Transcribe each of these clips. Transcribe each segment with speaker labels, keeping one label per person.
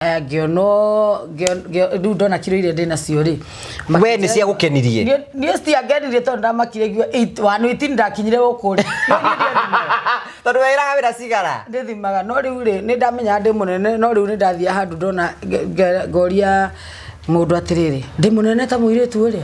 Speaker 1: Aya, ngĩonwo rĩu ndona kiro iria ndĩ nacio rĩ.
Speaker 2: We nĩ ciagũkenirie?
Speaker 1: Niĩ citiangenirie tondũ ndamakire ngĩua 118 ndakinyire gũkũ rĩ.
Speaker 2: Tondũ wĩraga wĩna cigara.
Speaker 1: Ndĩthimaga no rĩu rĩ nĩ ndamenyaga ndĩ mũnene no rĩu nĩ ndathiaga handũ ndona ngoria mũndũ atĩrĩrĩ, ndĩ mũnene ta mũirĩtu ũrĩa?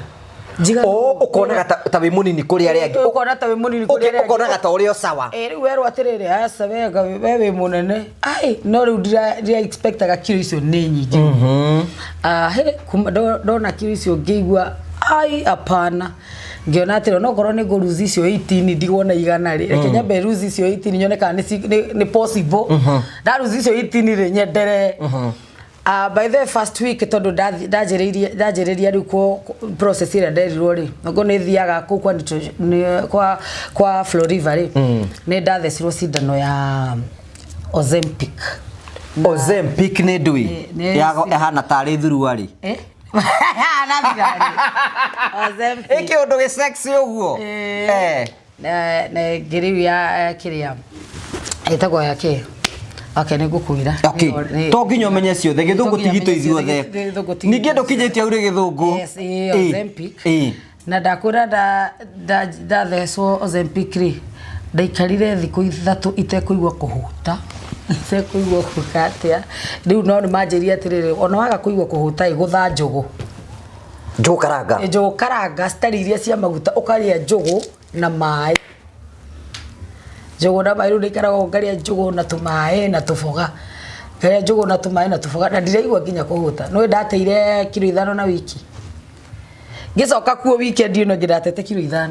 Speaker 2: Njiga Oh, ũkonaga ta wĩ mũnini kũrĩ arĩa angĩ.
Speaker 1: Ũkona ta wĩ mũnini kũrĩ arĩa angĩ.
Speaker 2: Ũkonaga ta ũrĩ o sawa.
Speaker 1: Ĩ rĩu werwo atĩrĩrĩ, aca we anga we wĩ mũnene. Ai, no rĩu ndira expectaga kiro icio nĩ nyingĩ. Ah, he, kuma ndona kiro icio ngĩigua ai hapana. Ngĩona atĩrĩ onokorwo nĩ ngũ lose icio 18 ndigwo na 100 rĩ, reke nyambe lose icio 18 nyone kana nĩ possible. Nda lose icio 18 rĩ, nyenderee. By the first week tondũ ndanjĩrĩirie ndanjĩrĩria rĩu process ĩrĩa nderirwo rĩ, okorwo nĩ thiaga kũu kwa kwa kwa Floriva rĩ, nĩ ndathecirwo cindano ya Ozempic.
Speaker 2: Ozempic nĩ ndũĩ? Yago ĩhana tarĩ thuruarĩ.
Speaker 1: Eh? Na thirarĩ. Ozempic.
Speaker 2: Ĩ kĩũndũ gĩ sexy ũguo?
Speaker 1: Eh. Na ĩngĩ rĩu ya kĩrĩa ĩtagwo ya kĩ? Okay, nĩ ngũkwĩra.
Speaker 2: Okay. To nginya ũmenye ciothe, gĩthũngũ ti gitũ ithuothe. Ningĩ ndũkinyĩtie hau rĩ gĩthũngũ.
Speaker 1: Yes, ĩ, Ozempic. Na ndakwĩra ndathecwo Ozempic rĩ, ndaikarire thikũ 3 itekũigua kũhũta, itekũigua gwĩka atĩa. Rĩu no nĩ manjĩrire atĩrĩrĩ, ona waga kũigua kũhũta ĩ, gũtha njũgũ.
Speaker 2: Njũgũ karanga.
Speaker 1: Njũgũ karanga citarĩ iria cia maguta, ũkarĩa njũgũ na maĩ. Njũgũ na maĩ, rĩu ndaikaraga ũguo ngarĩa njũgũ na tũmaĩ na tũboga. Ngarĩa njũgũ na tũmaĩ na tũboga na ndiraigua nginya kũhũta. Nĩũĩ ndateire kiro 5 na wiki. Ngĩcoka kuo weekend ĩno ĩngĩ ndatete kiro 5.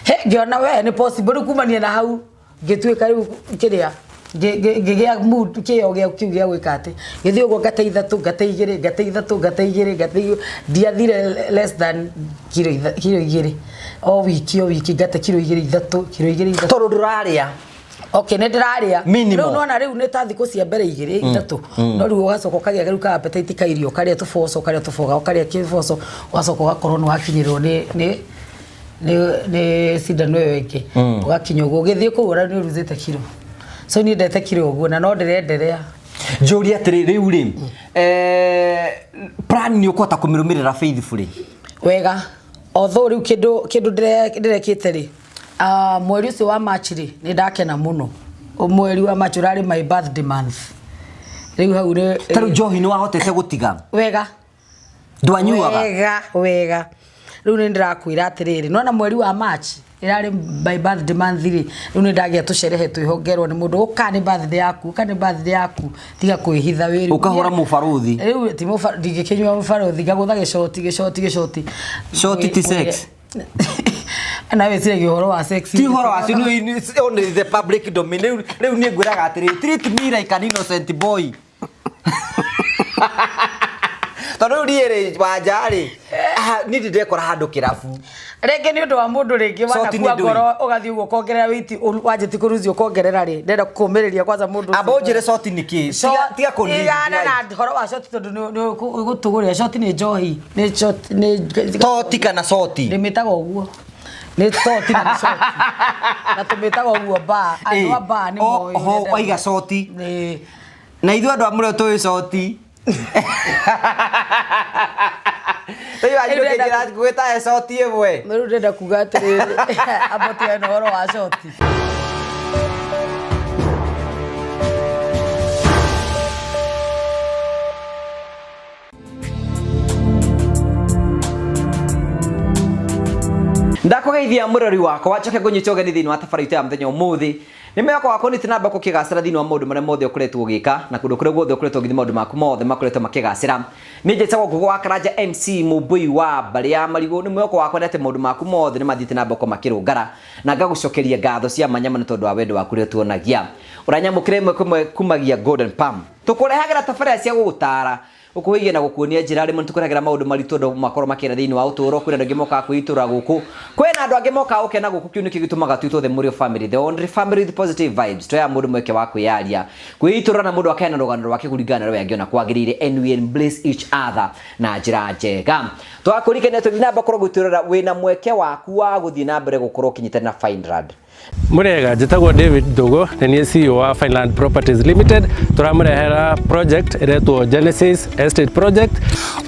Speaker 1: He, ngĩona we nĩ possible, rĩu kumania na hau ngĩtuĩka rĩu kĩrĩa ngĩgĩa mood kĩo gĩa kĩu gĩa gwĩka atĩ ngĩthiĩ ũguo ngate 3 ngate 2 ngate 3 ngate 2 ngate 2, ndiathire less than kiro 2 o wiki o wiki ngate kiro 2 3 kiro 2 3.
Speaker 2: Tondũ ndũrarĩa.
Speaker 1: Okay, nĩ ndĩrarĩa. Rĩu nona rĩu nĩ ta thikũ cia mbere 2 3, no rĩu ũgacoka ũkagĩa rĩu ka appetite ka irio, ũkarĩa tũboco, ũkarĩa tũboga, ũkarĩa kĩboco, ũgacoka ũgakorwo nĩ wakinyĩrĩrwo nĩ nĩ nĩ cindano ĩyo ĩngĩ, ũgakinya ũguo ũgĩthiĩ kũu ũrĩa nĩ ũruzĩte kiro. So niĩ ndete kiro ũguo na no ndĩrenderea.
Speaker 2: Njũrie atĩrĩ rĩu rĩ, plan nĩ ũkũhota kũmĩrũmĩrĩra faithfully?
Speaker 1: Wega. Although rĩu kĩndũ ndĩrekĩte rĩ, mweri ũcio wa March rĩ, nĩ ndakena mũno. Mweri wa March ũrarĩ my birthday month. Rĩu hau rĩ,
Speaker 2: Ta rĩu njohi nĩ wahotete gũtiga?
Speaker 1: Wega.
Speaker 2: Ndwanyuaga?
Speaker 1: Wega, wega. Rĩu nĩ ndĩrakwĩra atĩrĩrĩ, nĩwona mweri wa March ĩrarĩ my birthday month rĩ, rĩu nĩ ndagĩa tũcerehe twĩho ngerwo nĩ mũndũ, ũka nĩ birthday yaku, ũka nĩ birthday yaku, tiga kwĩhitha wĩ rĩu.
Speaker 2: Ũkahũra mũbarũthi.
Speaker 1: Rĩu ti mũbarũthi, ndingĩkĩnyua mũbarũthi, ngagũtha gĩcoti, gĩcoti, gĩcoti.
Speaker 2: Coti ti sex?
Speaker 1: Na wĩciragia ũhoro wa sex.
Speaker 2: Ti ũhoro wa sex, nĩ only the public domain. Rĩu niĩ ngwĩraga atĩrĩrĩ, treat me like an innocent boy. Tondũ rĩu niĩ rĩ, wanja rĩ, niĩ ndĩ ndekora handũ kĩrabu.
Speaker 1: Rĩngĩ nĩ ũndũ wa mũndũ rĩngĩ
Speaker 2: Coti nĩ
Speaker 1: wanakua
Speaker 2: ndũĩ.
Speaker 1: ngoro ũgathiĩ ũguo ũkongerera weight, wanjĩtie kũruci ũkongerera rĩ, ndĩrenda kũmĩrĩria kwanza mũndũ ũcio.
Speaker 2: Amba ũnjĩre coti nĩ kĩ? Tiga kũndirithia.
Speaker 1: Tigana na ũhoro wa coti tondũ nĩ ũgũtũgũrĩra. Coti nĩ njohi, nĩ coti, nĩ
Speaker 2: Toti kana coti?
Speaker 1: Ndĩmĩtaga ũguo. Nĩ toti na nĩ coti. Na tũmĩtaga ũguo bar. Andũ a bar nĩ moĩ
Speaker 2: Oho,
Speaker 1: ũrĩa
Speaker 2: waiga coti.
Speaker 1: Ĩĩ.
Speaker 2: Na ithuĩ andũ a mũrĩo tũĩ coti. Rĩu wanjirũ ũkĩnjĩra ngwĩta he coti ĩmwe.
Speaker 1: Rĩu ndĩrenda kuga atĩrĩrĩ, amba tigane na ũhoro wa coti.
Speaker 2: Ndakũgeithia mũrori wakwa, njoke ngũnyite ũgeni thĩinĩ wa tabarĩra itũ ya mũthenya ũmũthĩ. Nĩ mwĩhoko wakwa nĩ namba kũkĩgacĩra thĩinĩ wa maũndũ marĩa mothe ũkoretwo ũgĩka na kũndũ kũrĩa guothe ũkoretwo ũgĩthiĩ maũndũ maku mothe makoretwo makĩgacĩra. Niĩ njĩtagwo Ngũgũ wa Karanja MC Mũmbũi wa mbarĩ ya Marigũ. Nĩ mwĩhoko wakwa nĩ atĩ maũndũ maku mothe nĩ mathiĩte na mbere makĩrũngara na ngagũcokeria ngatho cia mwanya mũno tondũ wa wendo waku ũrĩa ũtuonagia. Ũranyamũkĩra ĩmwe kwa ĩmwe kumagia Golden Palm. Tũkũrehagĩra tabarĩra cia gũgũtara, gũkũhĩgia na gũkuonia njĩra. Rĩmwe nĩtũkũrehagĩra maũndũ maritũ andũ makorwo makĩenda thĩinĩ wa ũtũũro. Kwĩna andũ angĩ mokaga kwĩitũrũra gũkũ, kwĩna andũ angĩ mokaga gũkena gũkũ. Kĩu nĩkĩo gĩtũmaga twĩtwo the Mũrĩo family, the only family with positive vibes. Tũheaga mũndũ mweke wa kwĩyaria, kwĩitũrũra na mũndũ akaheana rũgano rwake kũringana na ũrĩa we angĩona kwagĩrĩire, and we embrace each other na njĩra njega. Twakũririkania tũthiĩ na mbere gũkorwo gũtwĩrora wĩna mweke waku wa gũthiĩ na mbere gũkorwo ũkĩnyitanĩra na Fineland.
Speaker 3: Murega, njĩtagwo David Ndũgũ, nĩ niĩ CEO wa Fineland Properties Limited. Tũramũrehera project ĩretwo Genesis Estate Project.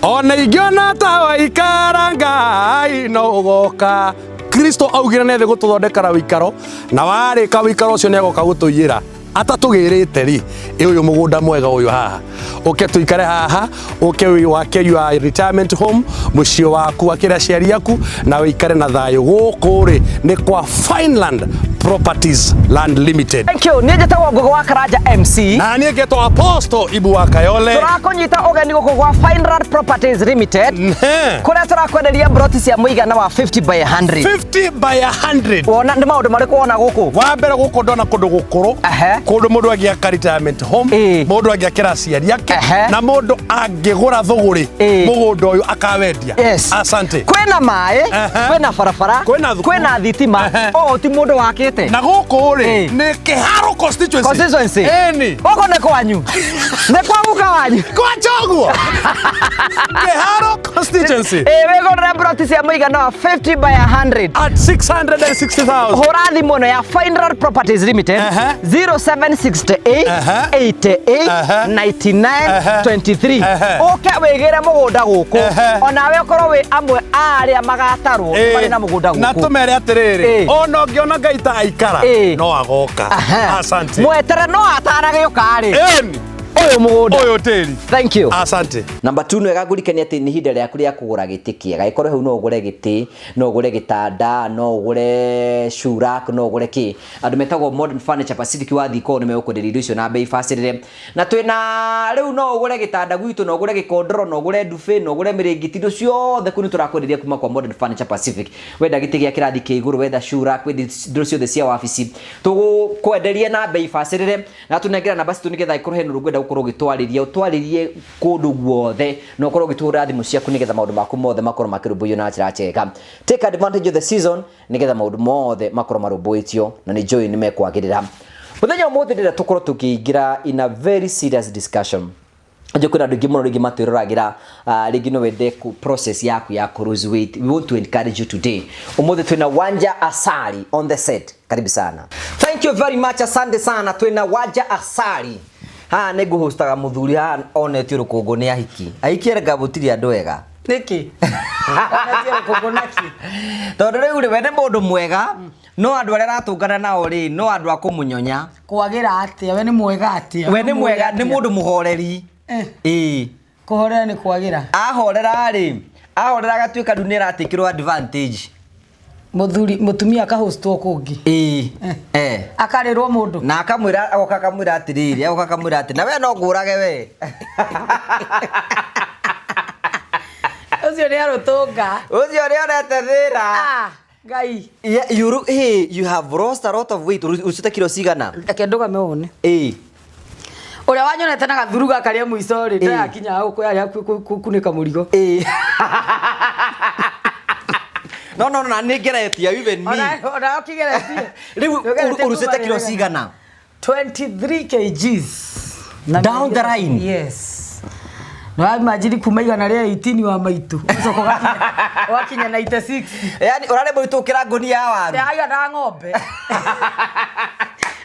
Speaker 4: Ona ingĩona ta waikara, Ngai no ũgoka. Kristo augire nĩ thĩ gũtũthondekera wĩikaro, na warĩka wĩikaro ũcio nĩ agoka gũtũiyĩra. Atatũgĩrĩte rĩ, ĩ ũyũ mũgũnda mwega ũyũ haha, ũke tũikare haha, ũke wake your retirement home, mũciĩ waku, wakĩre aciari aku na wĩikare na thayũ. Gũkũ rĩ nĩ kwa Fineland Properties Land Limited.
Speaker 2: Thank you. Niĩ njĩtagwo Ngũgĩ wa Karanja MC.
Speaker 4: Na niĩ ngetwo Apostle Ibu wa Kayole.
Speaker 2: Tũrakũnyita ũgeni gũkũ gwa Fineland Properties Limited, kũrĩa tũrakwenderia broti cia mũigana wa 50 by 100.
Speaker 4: 50 by 100.
Speaker 2: Wona nĩ maũndũ marĩkũ wona gũkũ?
Speaker 4: Wa mbere, gũkũ ndona kũndũ gũkũrũ, kũndũ mũndũ angĩaka retirement home, mũndũ angĩakĩra aciari ake, na mũndũ angĩgũra thũgũrĩ mũgũnda ũyũ akawendia. Asante.
Speaker 2: Kwĩna maĩ, kwĩna barabara,
Speaker 4: Kwĩna thukuru.
Speaker 2: Kwĩna thitima. Ũũ ti mũndũ wakĩte.
Speaker 4: Na gũkũ rĩ nĩ Kĩharo constituency.
Speaker 2: Constituency.
Speaker 4: Ĩni.
Speaker 2: Gũkũ nĩ kwanyu, nĩ kwa guka wanyu.
Speaker 4: Kwa Choguo, Kĩharo constituency.
Speaker 2: Ĩ wĩgũrĩre broti cia mũigana wa 50 by 100
Speaker 4: at 660,000.
Speaker 2: Hũra thimũ ĩno ya Fineland Properties Limited, 0768 88 99 23, ũke wĩgĩre mũgũnda gũkũ, onawe ũkorwo wĩ amwe a arĩa magatarwo marĩ na mũgũnda
Speaker 4: Na
Speaker 2: gũkũ.
Speaker 4: tũmere atĩrĩrĩ, ona ũngĩona Ngai ta aikara, no agoka. Asante.
Speaker 2: Mwetere no ataragĩũka rĩ.
Speaker 4: Ĩni.
Speaker 2: Ũyũ mũgũnda.
Speaker 4: Ũyũ tĩri.
Speaker 2: Thank you.
Speaker 4: Asante.
Speaker 2: Namba 2, nĩ wega ngũrikania atĩ nĩ ihinda rĩaku rĩa kũgũra gĩtĩ kĩega. Gĩkorwo hau no ũgũre gĩtĩ, no ũgũre gĩtanda, no ũgũre shoe rack, no ũgũre kĩ. Andũ metagwo Modern Furniture Pacific, wathiĩ kũu nĩ megũkwenderia indo icio na bei bacĩrĩre. Na twĩna rĩu no ũgũre gĩtanda gwitũ, no ũgũre gĩkondoro, no ũgũre ndubi, no ũgũre mĩrĩngĩti, indo ciothe kũu nĩ tũrakwenderia kuma kwa Modern Furniture Pacific. Wenda gĩtĩ gĩa kĩrathi kĩa igũrũ, wetha shoe rack, wenda indo ciothe cia wabici, tũgũkwenderia na bei bacĩrĩre. Na tũnengera namba citũ nĩgetha ĩkorwo hena ũndũ ũngĩenda gũkorwo ũgĩtwarĩria, ũtwarĩrie kũndũ guothe, na ũkorwo ũgĩtũhũrĩra thimũ ciaku nĩgetha maũndũ maku mothe makorwo makĩrũmbũiyo na njĩra njega. Take advantage of the season nĩgetha maũndũ mothe makorwo marũmbũĩtio, na nĩ njũĩ nĩ mekwagĩrĩra. Mũthenya ũmũthĩ ndĩrenda tũkorwo tũkĩingĩra in a very serious discussion. Njũ kwĩna andũ aingĩ mũno rĩngĩ matwĩroragĩra, rĩngĩ no wende process yaku ya kũ lose weight. We want to encourage you today. Ũmũthĩ twĩna Wanja Asali on the set. Karibu sana. Thank you very much, asante sana. Twĩna Wanja Asali haha. Nĩ ngũhostaga mũthuri haha onetio rũkũngũ nĩ ahiki. Ahiki erega gũtirĩ andũ ega.
Speaker 1: Nĩkĩ? Onetie rũkũngũ nakĩ?
Speaker 2: Tondũ rĩu rĩ, we nĩ mũndũ mwega, no andũ arĩa aratũngana nao rĩ, no andũ a kũmũnyonya.
Speaker 1: Kwagĩra atĩa? We nĩ mwega atĩa?
Speaker 2: We nĩ mwega, nĩ mũndũ mũhoreri. Ĩĩ.
Speaker 1: Kũhorera nĩ kwagĩra?
Speaker 2: Ahorera rĩ, ahorera agatuĩka rĩu nĩ aratĩkĩrwo advantage.
Speaker 1: Mũthuri, mũtumia akahostwo kũngĩ.
Speaker 2: Ĩĩ, eh.
Speaker 1: Akarĩrwo mũndũ.
Speaker 2: Na akamwĩra, agoka akamwĩra atĩrĩrĩ, agoka akamwĩra atĩ na we no ngũrage we.
Speaker 1: Ũcio nĩ arũtũnga.
Speaker 2: Ũcio nĩ onete thĩna.
Speaker 1: Ah, Ngai.
Speaker 2: Yeah, you, hey, you have lost a lot of weight. Ũrucĩte kiro cigana?
Speaker 1: Reke ndũgame wone.
Speaker 2: Ĩĩ.
Speaker 1: Ũrĩa wanyonete na gathuru gaka rĩa mũico rĩ, ndayakinya gũkũ yarĩ hakuhĩ kũkunĩka mũrigo.
Speaker 2: Ĩĩ. No, na nĩ ngeretie, even me.
Speaker 1: Ona ũkĩgeretie.
Speaker 2: Rĩu ũrucĩte kiro cigana?
Speaker 1: 23 kgs. Na
Speaker 2: Down the line?
Speaker 1: Yes. Na imagine kuma 118 wa maitũ. Ũcoka ũgakinya 96.
Speaker 2: Yani ũrarĩ mũritũ ũkĩra ngũnia ya waru.
Speaker 1: Ndĩraiganaga ng'ombe.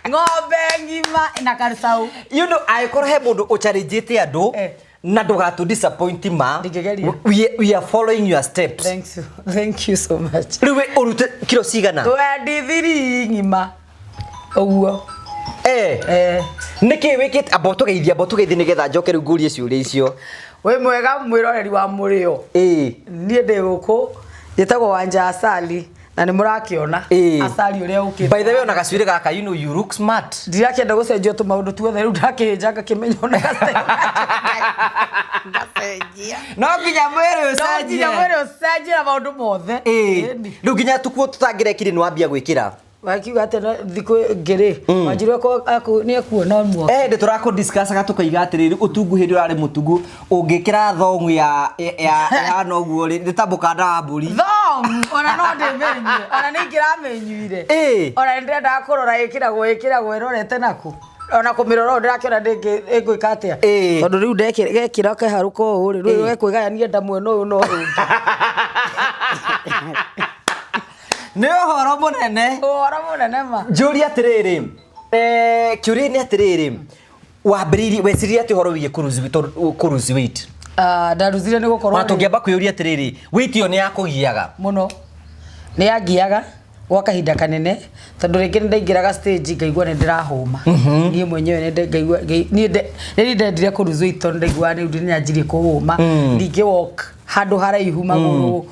Speaker 1: Ng'ombe ng'ima na karicau.
Speaker 2: You know, angĩkorwo he mũndũ ũcharĩnjĩte andũ na ndũgatũ disappoint ma.
Speaker 1: Ndingĩgeria.
Speaker 2: We are following your steps.
Speaker 1: Thank you. Thank you so much.
Speaker 2: Rĩu we ũrute kiro cigana?
Speaker 1: 23 ng'ima. Ũguo.
Speaker 2: Eh. Nĩkĩ wĩkĩte? Amba ũtũgeithie, amba ũtũgeithie nĩgetha njoke rĩu ngũrie ciũria icio.
Speaker 1: Wĩ mwega mwĩroreri wa mũrĩo.
Speaker 2: Ĩĩ.
Speaker 1: Niĩ ndĩ gũkũ njĩtagwo Wanja Asali na nĩ mũrakĩona Asali ũrĩa ũkĩte.
Speaker 2: By the way, ona gacuĩrĩ gaka, you know you look smart.
Speaker 1: Ndirakĩenda gũcenjia tũmaũndũ tuothe, rĩu ndakĩhĩnja ngakĩmenya ona ngacenjia.
Speaker 2: No nginya mwĩrĩ
Speaker 1: No nginya
Speaker 2: ũcenjie.
Speaker 1: mwĩrĩ ũcenjie na maũndũ mothe.
Speaker 2: Ĩĩ. Rĩu nginya tũkuo tũtangĩrekire nĩ wambia gwĩkĩra.
Speaker 1: Wakiuga atĩ no thikũ ĩngĩ rĩ, Wanjiru nĩ ekuona muoka.
Speaker 2: Eh, ndĩ tũrakũ discuss-aga tũkoiga atĩrĩrĩ, ũtungu hĩndĩ ũrarĩ mũtungu ũngĩkĩra thongu ya ya ya noguo rĩ, nĩ ta mũkanda wa mbũri.
Speaker 1: Thongu ona no ndĩmĩnyue, ona nĩ ingĩramĩnyuire.
Speaker 2: Ĩĩ.
Speaker 1: Ona nĩ ndĩrendaga kũrora ĩkĩragwo ĩrorete nakũ. Ona kũmĩrora ũũ ndĩrakĩona ĩngwĩka atĩa.
Speaker 2: Ĩĩ.
Speaker 1: Tondũ rĩu gekĩra keharũka ũũ rĩ, rĩu gekwĩgayania nda mwena ũyũ na ũyũ ũngĩ.
Speaker 2: Nĩ ũhoro mũnene.
Speaker 1: Ũhoro mũnene ma.
Speaker 2: Njũria atĩrĩrĩ, kĩũria nĩ atĩrĩrĩ, wambĩrĩirie weciririe atĩ ũhoro wĩgiĩ kũ lose weight?
Speaker 1: Ah, ndaruzire nĩ gũkorwo
Speaker 2: Ona tũngĩamba kwĩyũria atĩrĩrĩ, weight ĩyo nĩ yakũgiaga?
Speaker 1: Mũno nĩ yangiaga gwa kahinda kanene, tondũ rĩngĩ nĩ ndaingĩraga stage ngaigua nĩ ndĩrahũma niĩ mwenyewe, nĩ ngaigua niĩ nĩ niĩ ndendire kũ lose weight, tondũ ndaiguaga nĩ nyanjirie kũhũma, ndingĩ walk handũ haraihu magũrũ,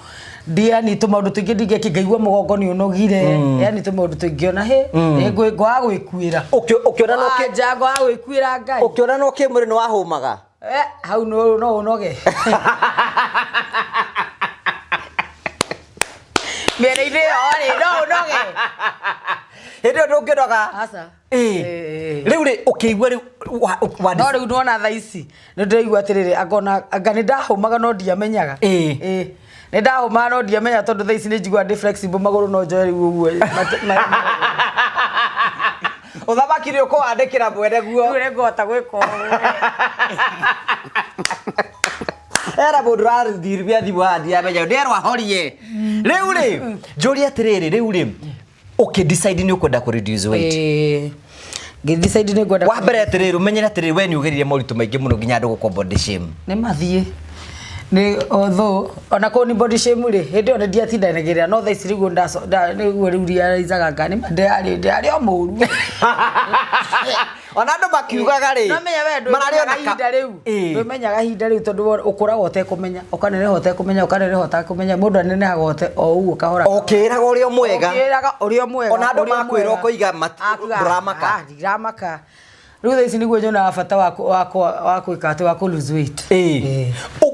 Speaker 1: yani tũmaũndũ tũingĩ ndingĩki, ngaigua mũgongo nĩ ũnogire, yani tũmaũndũ tũingĩ ona hĩ ngwaga gwĩkuĩra.
Speaker 2: Ũkĩona no
Speaker 1: Anja ngwaga gwĩkuĩra Ngai.
Speaker 2: Ũkĩona no kĩmwĩrĩ nĩ wahũmaga?
Speaker 1: Eh, hau no ũnoge mĩena-inĩ ĩyo rĩ, no ũnoge.
Speaker 2: Hĩndĩ ĩyo ndũngĩnoga?
Speaker 1: Aca.
Speaker 2: Ĩĩ. Rĩu rĩ, ũkĩigua rĩu wa
Speaker 1: No rĩu nona thaa ici nĩ ndĩraigua atĩrĩrĩ, angona anga nĩ ndahũmaga no ndiamenyaga. Ĩĩ, nĩ ndahũmaga no ndiamenyaga, tondũ thaa ici nĩ njiguaga ndĩ flexible magũrũ, no njoe rĩu ũguo
Speaker 2: Ũthamaki nĩ ũkũwandĩkĩra mwene guo.
Speaker 1: Rĩu nĩ ngũhota gwĩka ũguo.
Speaker 2: Era mũndũ ũrathiribia thimũ haha, ndiramenya nderwo ahorie. Rĩu rĩ, njũrie atĩrĩrĩ, rĩu rĩ, ũkĩ decide nĩ ũkwenda kũ reduce weight?
Speaker 1: Ĩĩ, ngĩ decide nĩ ngwenda.
Speaker 2: Wa mbere atĩrĩrĩ, ũmenyere atĩrĩrĩ, we nĩ ũgerire moritũ maingĩ mũno nginya andũ gũkũ body shame.
Speaker 1: Nĩ mathiĩ nĩ although ona kũu nĩ body shame rĩ, hĩndĩ ĩyo nĩ ndiatindanagĩrĩra, no thaa ici nĩguo nĩguo rĩu realizaga nga nĩ ndĩrarĩ o mũru.
Speaker 2: Ona andũ makiugaga rĩ,
Speaker 1: no menya we
Speaker 2: mararĩ ona
Speaker 1: ndwĩmenyaga ihinda rĩu. Ndwĩmenyaga ihinda rĩu, tondũ ũkũraga ũtekũmenya, ũkaneneha ũtekũmenya, ũkaneneha ũtakũmenya. Mũndũ anenehaga o ũguo kahora.
Speaker 2: Ũkĩĩraga ũrĩ o mwega.
Speaker 1: Ũkĩĩraga ũrĩ o mwega.
Speaker 2: Ona andũ
Speaker 1: ũrĩ o
Speaker 2: makwĩra
Speaker 1: mwega.
Speaker 2: ũkoiga
Speaker 1: Akuga,
Speaker 2: ndũramaka.
Speaker 1: "Ah, ndiramaka." Rĩu thaa ici nĩguo nyonaga bata wa gwĩka atĩ wa kũ lose weight.
Speaker 2: Ĩĩ.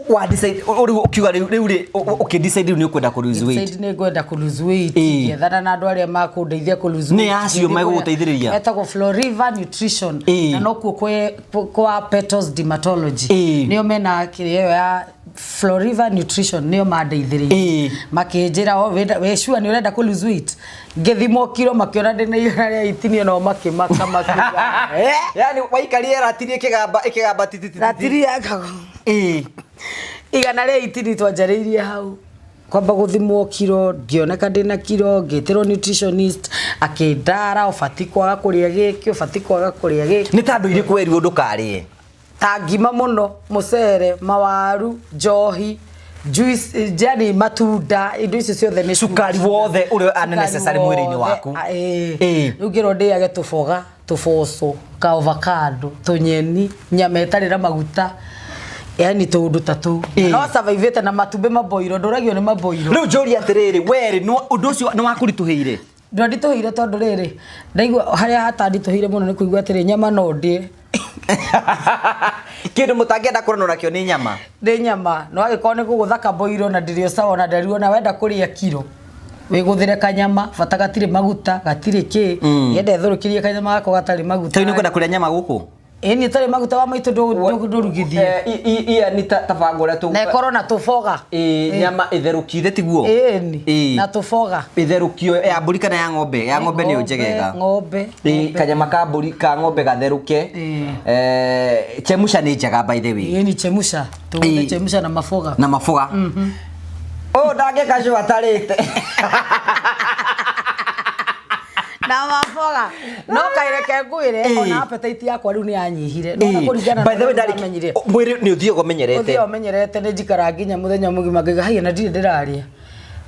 Speaker 2: Wa decide rĩu, ũkiuga rĩu rĩ, ũkĩ decide rĩu nĩ ũkwenda kũ lose weight.
Speaker 1: Decide nĩ ngwenda kũ lose weight. Ngĩethana na andũ arĩa makũndeithia kũ lose
Speaker 2: Nĩ
Speaker 1: weight.
Speaker 2: acio
Speaker 1: Ngĩthiĩ kũrĩa
Speaker 2: megũgũteithĩrĩria?
Speaker 1: metagwo Floriva Nutrition. Na nokuo kwa Petals Dermatology. Nĩo mena kĩrĩa ĩyo ya Floriva Nutrition, nĩo mandeithĩrĩirie. Makĩnjĩra, "Oh, wĩ sure nĩ ũrenda kũ lose weight?" Ngĩthimwo kiro, makĩona ndĩna 118, nao makĩmaka makiuga, "Eh?"
Speaker 2: Yani waikarie ratiri ĩkĩgamba tititi.
Speaker 1: Ratiri yakago 118, twanjarĩirie hau kwamba gũthimwo kiro, ngĩoneka ndĩna kiro, ngĩtĩrwo nutritionist akĩndara, ũbati kwaga kũrĩa gĩkĩ, ũbati kwaga kũrĩa gĩkĩ.
Speaker 2: Nĩ ta andũ irĩkũ werirwo ndũkarĩe?
Speaker 1: Ta ngima mũno, mũcere, mawaru, njohi, juice, yani matunda, indo icio ciothe nĩ
Speaker 2: Cukari wothe ũrĩa
Speaker 1: Cukari
Speaker 2: unnecessary mwĩrĩ-inĩ
Speaker 1: wothe,
Speaker 2: waku.
Speaker 1: Ĩĩ. Rĩu ngĩrwo ndĩage tũboga, tũboco, ka avocado, tũnyeni, nyama ĩtarĩ na maguta, yani tũũndũ ta tũu. No survive na matumbĩ maboiro, ndũragio nĩ maboiro.
Speaker 2: Rĩu njũria atĩrĩrĩ, we rĩ, ũndũ ũcio nĩ wakũritũhĩire?
Speaker 1: Ndwanditũhĩire, tondũ rĩrĩ, ndaigua harĩa hatanditũhĩire mũno nĩ kũigua atĩrĩ, nyama no ndĩe.
Speaker 2: Kĩndũ mũtangĩenda kũranwo nakĩo nĩ nyama.
Speaker 1: Nĩ nyama, no angĩkorwo nĩ gũgũtha kaboiro na ndĩrĩ sawa na ndaruo na wenda kũrĩa kiro, wĩgũthĩre kanyama, bata gatirĩ maguta, gatirĩ kĩ, yenda ĩthũrũkĩrie kanyama gakwa gatarĩ maguta.
Speaker 2: Rĩu nĩ ũkwenda kũrĩa nyama gũkũ?
Speaker 1: Ĩni, ĩtarĩ maguta wa maitũ, ndũrugithie.
Speaker 2: Iya nĩ ta banga ũrĩa tũ
Speaker 1: Na ĩkorwo na tũboga.
Speaker 2: Ĩĩ, nyama ĩtherũkie ithe tiguo?
Speaker 1: Ĩni.
Speaker 2: Ĩĩ.
Speaker 1: Na tũboga.
Speaker 2: Ĩtherũkio ya mbũri kana ya ng'ombe? Ya ng'ombe nĩyo njegega.
Speaker 1: Ng'ombe.
Speaker 2: Ĩĩ, kanyama ka mbũri, ka ng'ombe gatherũke. Chemusha nĩ njega, by the way.
Speaker 1: Ĩni, chemusha tũgũthe, chemusha na maboga.
Speaker 2: Na maboga ũyũ ndangĩka cũ atarĩte.
Speaker 1: Na maboga, no kaireke ngwĩre, ona appetite yakwa rĩu nĩ yanyihire no na kũringana
Speaker 2: By the way,
Speaker 1: na ũrĩa ndamenyire.
Speaker 2: Mwĩrĩ nĩ ũthiaga ũmenyerete.
Speaker 1: Ũthiaga ũmenyerete. Nĩ njikara nginya mũthenya mũgima ngaiga haiya na ndirĩ ndĩrarĩa,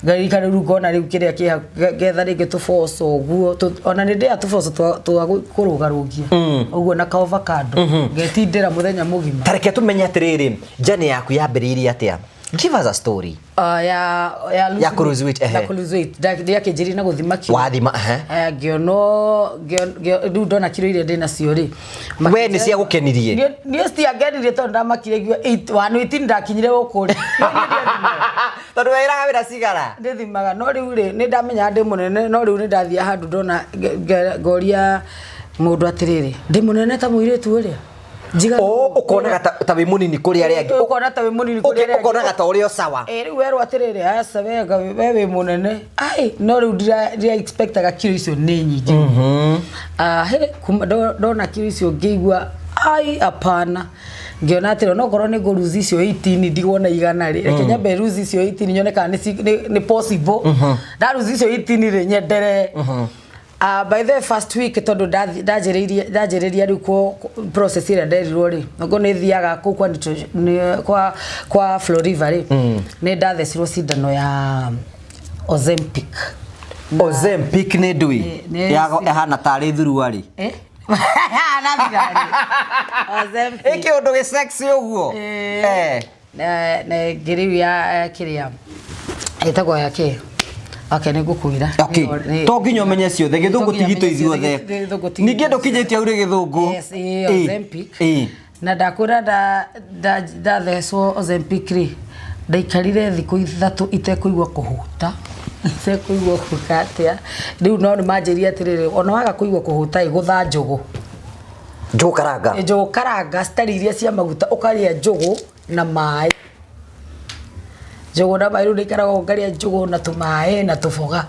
Speaker 1: ngarikana rĩu ngona rĩu kĩrĩa kĩ ngetha rĩngĩ tũboco ũguo, ona nĩ ndĩaga tũboco twa kũrũgarũngia ũguo na ka avocado, ngetindĩra mũthenya mũgima.
Speaker 2: Tareke tũmenye atĩrĩrĩ, journey yaku yambĩrĩirie atĩa? Give us a story.
Speaker 1: Ya
Speaker 2: Ya kũ lose weight, ehe.
Speaker 1: Ya kũ lose weight. Ndiakĩnjĩrĩria na gũthima kiro.
Speaker 2: Wathima, ehe.
Speaker 1: Ngĩonwo rĩu ndona kiro iria ndĩ nacio rĩ,
Speaker 2: We nĩ ciagũkenirie?
Speaker 1: Niĩ citiangenirie, tondũ ndamakire ngĩua 118 ndakinyire gũkũ rĩ. No niĩ ndiathimaga.
Speaker 2: Tondũ wĩraga wĩra cigara.
Speaker 1: Ndĩthimaga, no rĩu rĩ, nĩ ndamenyaga ndĩ mũnene, no rĩu nĩ ndathiaga handũ ndona ngoria mũndũ atĩrĩrĩ, ndĩ mũnene ta mũirĩtu ũrĩa njiga?
Speaker 2: O ũkonaga ta wĩ mũnini kũrĩ arĩa angĩ.
Speaker 1: Ũkona ta wĩ mũnini kũrĩ arĩa angĩ.
Speaker 2: Ũkonaga ta ũrĩ o sawa.
Speaker 1: Ĩ, rĩu werwo atĩrĩrĩ, aca wega, we wĩ mũnene ai, no rĩu ndira expectaga kiro icio nĩ nyingĩ. Ah, he kuma ndona kiro icio ngĩigua ai, hapana. Ngĩona atĩrĩ, onokorwo nĩ ngũruzi icio 18 ndigwo na 100 rĩ, reke nyambe ruzi icio 18 nyone kana nĩ possible. Ndaruzi icio 18 rĩ, nyendere. By the first week tondũ ndanjĩrĩirie rĩu process ĩrĩa nderirwo rĩ, okorwo nĩ thiaga kũu kwa kwa Floriva rĩ, nĩ ndathecirwo cindano ya Ozempic.
Speaker 2: Ozempic nĩ ndũĩ? Ĩhana tarĩ thuruarĩ.
Speaker 1: Eh? Na thirarĩ. Ozempic.
Speaker 2: Ĩ kĩũndũ gĩ sexy ũguo.
Speaker 1: Eh. Na ĩngĩ rĩu ya kĩrĩa ĩtagwo ya kĩ? Okay, nĩ ngũkwĩra.
Speaker 2: Okay. To nginya ũmenye ciothe, gĩthũngũ ti gitũ ithuothe. Ningĩ ndũkinyĩtie hau rĩ gĩthũngũ.
Speaker 1: Yes, Ozempic. Na ndakwĩra ndathecwo Ozempic rĩ, ndaikarire thikũ 3 itekũigua kũhũta, itekũigua gwĩka atĩa. Rĩu no nĩ manjĩrire atĩrĩrĩ, ona waga kũigua kũhũta ĩ, gũtha njũgũ.
Speaker 2: Njũgũ karanga.
Speaker 1: Njũgũ karanga citarĩ iria cia maguta, ũkarĩa njũgũ na maĩ. Njũgũ na maĩ, rĩu ndaikaraga ũguo ngarĩa njũgũ na tũmaĩ na tũboga.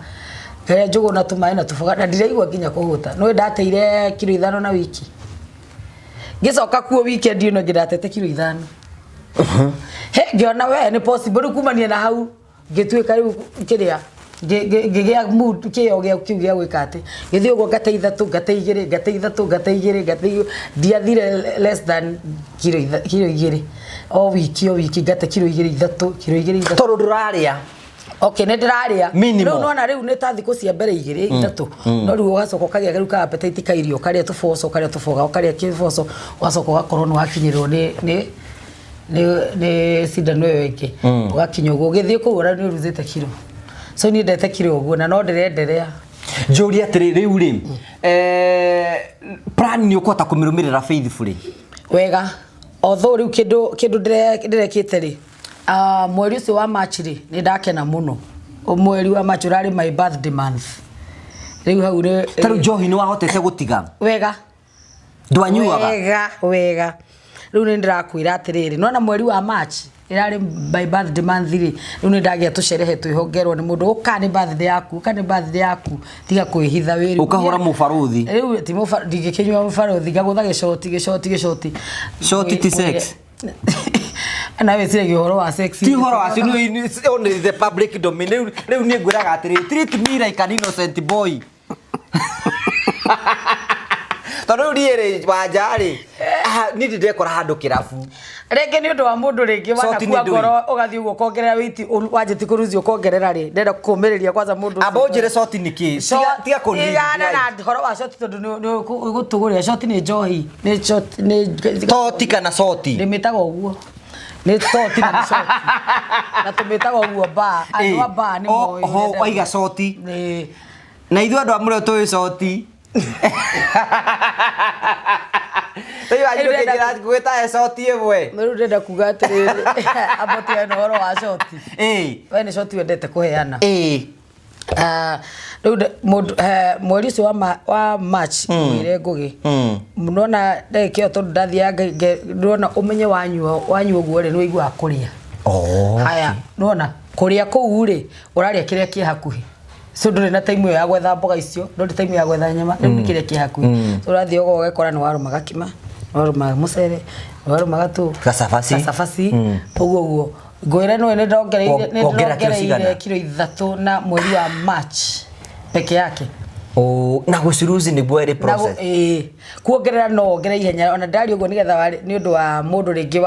Speaker 1: Ngarĩa njũgũ na tũmaĩ na tũboga na ndiraigua nginya kũhũta. Nĩũĩ ndateire kiro 5 na wiki. Ngĩcoka kuo weekend ĩno ĩngĩ ndatete kiro 5. He, ngĩona we nĩ possible rĩu kumania na hau ngĩtuĩka rĩu kĩrĩa ngĩgĩa mood kĩo gĩa kĩu gĩa gwĩka atĩ ngĩthiĩ ũguo ngate 3 ngate 2 ngate 3 ngate 2 ngate 2, ndiathire less than kiro 2 o wiki, o wiki ngate kiro 2 3 kiro 2 3.
Speaker 2: Tondũ ndũrarĩa.
Speaker 1: Okay, nĩ ndĩrarĩa. Rĩu nona rĩu nĩ ta thikũ cia mbere 2 3, no rĩu ũgacoka ũkagĩa rĩu ka appetite ka irio, ũkarĩa tũboco, ũkarĩa tũboga, ũkarĩa kĩboco, ũgacoka ũgakorwo nĩ wakinyĩrwo nĩ cindano ĩyo ĩngĩ. Ũgakinya ũguo, ũgĩthiĩ kũu ũrĩa nĩ ũruzĩte kiro. So niĩ ndete kiro ũguo na no ndĩrenderea.
Speaker 2: Njũrie atĩrĩ rĩu rĩ, plan nĩ ũkũhota kũmĩrũmĩrĩra faithfully?
Speaker 1: Wega. Although rĩu kĩndũ ndĩrekĩte rĩ, mweri ũcio wa March rĩ, nĩ ndakena mũno. Mweri wa March ũrarĩ my birthday month. Rĩu hau nĩ
Speaker 2: Ta rĩu njohi nĩ wahotete gũtiga?
Speaker 1: Wega.
Speaker 2: Ndwanyuaga?
Speaker 1: Wega, wega. Rĩu nĩ ndĩrakwĩra atĩrĩrĩ, nona mweri wa March ĩrarĩ my birthday month rĩ, rĩu nĩ ndagĩa tũcerehe twĩhongerwo nĩ mũndũ, ũka nĩ birthday yaku, ũka nĩ birthday yaku, tiga kwĩhitha wĩrĩ.
Speaker 2: Ũkahũra mũbarũthi.
Speaker 1: Rĩu ti ndingĩkĩnyua mũbarũthi, ngagũtha gĩcoti, gĩcoti, gĩcoti.
Speaker 2: Coti ti sex.
Speaker 1: Na wĩciragia ũhoro wa sex.
Speaker 2: Ti ũhoro wa sex, nĩ only the public domain. Rĩu niĩ ngwĩraga atĩrĩrĩ, treat me like an innocent boy. Tondũ rĩu niĩ rĩ, wanja rĩ, niĩ ndĩ ndekora handũ kĩrabu.
Speaker 1: Rĩngĩ nĩ ũndũ wa mũndũ rĩngĩ
Speaker 2: Coti nĩ
Speaker 1: wanakua
Speaker 2: ndũĩ.
Speaker 1: ngoro ũgathiĩ ũguo ũkongerera weight, wanjĩtie kũruzi ũkongerera rĩ, ndĩrenda kũmĩrĩria kwanza mũndũ ũcio.
Speaker 2: Amba ũnjĩre coti nĩ kĩ? Tiga kũndirikania.
Speaker 1: Tigana na ũhoro wa coti tondũ nĩ ũgũtũgũrĩra. Coti nĩ njohi, nĩ coti, nĩ
Speaker 2: Toti kana coti?
Speaker 1: Ndĩmĩtaga ũguo. Nĩ toti na nĩ coti. Na tũmĩtaga ũguo bar. Andũ a bar nĩ moĩ
Speaker 2: Oho,
Speaker 1: ũrĩa
Speaker 2: waiga coti.
Speaker 1: Nĩ.
Speaker 2: Na ithuĩ andũ a mũrĩo tũĩ coti. Rĩu wanjirũ
Speaker 1: Rĩu ndĩrenda
Speaker 2: kĩnjĩra ngwĩta coti ĩmwe.
Speaker 1: Rĩu ndĩrenda kuga atĩrĩrĩ, amba ũtigane na ũhoro wa coti. We nĩ coti wendete kũheana. Rĩu mũndũ, mweri ũcio wa March, ngwĩre Ngũgĩ. Nona ndagĩka ĩyo tondũ ndathiaga ndĩrona ũmenye wanyua ũguo rĩ, nĩ ũiguaga kũrĩa. Haya, nĩwona kũrĩa kũu rĩ, ũrarĩa kĩrĩa kĩ hakuhĩ. So ndũrĩ na time ĩyo ya gwetha mboga icio, ndũrĩ time ya gwetha nyama, rĩu nĩ kĩrĩa kĩ hakuhĩ. So ũrathiĩ ũguo ũgekora nĩ warũma gakima, nĩ warũma mũcere, nĩ warũma gatũ,
Speaker 2: Gacabaci.
Speaker 1: gacabaci, ũguo ũguo. Ngwĩre nĩwe nĩ ndongereire, nĩ
Speaker 2: Wongera kiro
Speaker 1: ndongereire
Speaker 2: cigana?
Speaker 1: kiro 3 na mweri wa March peke yake.
Speaker 2: Na gũciruzi nĩguo ĩrĩ
Speaker 1: Na
Speaker 2: process.
Speaker 1: kuongerera no wongerere ihenya, ona ndari ũguo nĩgetha nĩ ũndũ wa mũndũ rĩngĩ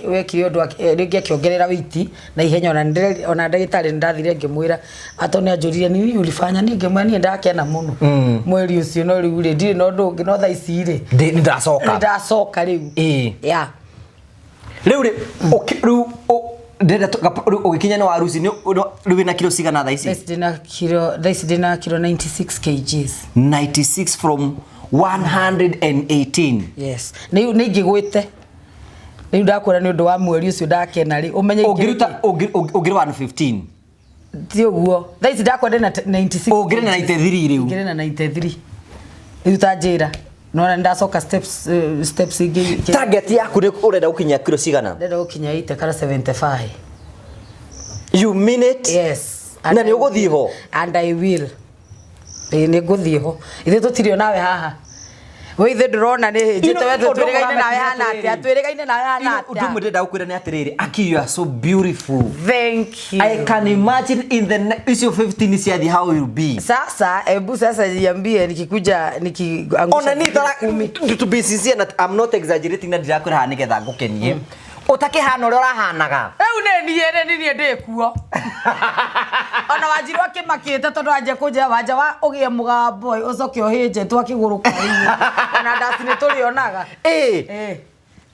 Speaker 1: wekire ũndũ rĩngĩ akĩongerera weight na ihenya, ona ndagĩtarĩ nĩ ndathire ngĩmwĩra, atĩ nĩ anjũririe nĩ nini ulifanya, niĩ ngĩmwĩra niĩ ndakena mũno mweri ũcio, no rĩu rĩ ndirĩ na ũndũ ũngĩ, no thaa ici rĩ
Speaker 2: Nĩ ndacoka.
Speaker 1: Nĩ ndacoka rĩu.
Speaker 2: Rĩu rĩ, rĩu, ndĩrenda rĩu ũgĩkinya nĩ waruci, nĩ rĩu wĩna kiro cigana thaa ici?
Speaker 1: Thaa ici ndĩna kiro, thaa ici ndĩna kiro 96 kgs.
Speaker 2: 96 from 118.
Speaker 1: Yes. Nĩ ingĩgwĩte. Rĩu ndakwĩra nĩ ũndũ wa mweri ũcio ndakena rĩ, ũmenye ingĩ-
Speaker 2: Ũngĩruta, ũngĩrĩ 115.
Speaker 1: Ti ũguo. Thaa ici ndakwenda na 96.
Speaker 2: Ũngĩrĩ na 93 rĩu.
Speaker 1: Ũngĩrĩ na 93. Rĩu ta njĩra. Nona ndacoka steps ingĩ.
Speaker 2: Target yaku nĩ ũrenda gũkinyia kiro cigana?
Speaker 1: Ndĩrenda gũkinya 80 kana 75.
Speaker 2: You mean it?
Speaker 1: Yes.
Speaker 2: Na nĩ ũgũthiĩ ho?
Speaker 1: And I will. Ĩĩ, nĩ ngũthiĩ ho. Ithuĩ tũtirĩ o nawe haha. We ithe ndũrona nĩ hĩnjĩte we
Speaker 2: Ũndũ
Speaker 1: twĩrĩgaine nawe hana
Speaker 2: ũramenya
Speaker 1: atĩa twĩrĩgaine nawe hana
Speaker 2: Ũndũ ũmwe
Speaker 1: atĩa
Speaker 2: ndĩrenda gũkwĩra nĩ atĩrĩrĩ Aki, you are so beautiful.
Speaker 1: Thank you.
Speaker 2: I can imagine in the icio 15 ciathiĩ how you'll be.
Speaker 1: Sasa hebu sasa jiambie nikikuja nikiangusha
Speaker 2: Ona niĩ
Speaker 1: zingine
Speaker 2: tara
Speaker 1: 10.
Speaker 2: to be sincere na I'm not exaggerating na ndirakwĩra haha nĩgetha ngũkenie ũtakĩhana ũrĩa ũrahanaga.
Speaker 1: Rĩu nĩ niĩ nĩ niĩ ndĩ kuo. Ona wanjirwo akĩmakĩte tondũ anjia kũnjĩra wanja wa ũgĩe mũgambo ĩ, ũcoke ũhĩnje twakĩgũrũka rĩu. Ona ndaci nĩ tũrĩonaga.
Speaker 2: Ĩ.
Speaker 1: Ĩ.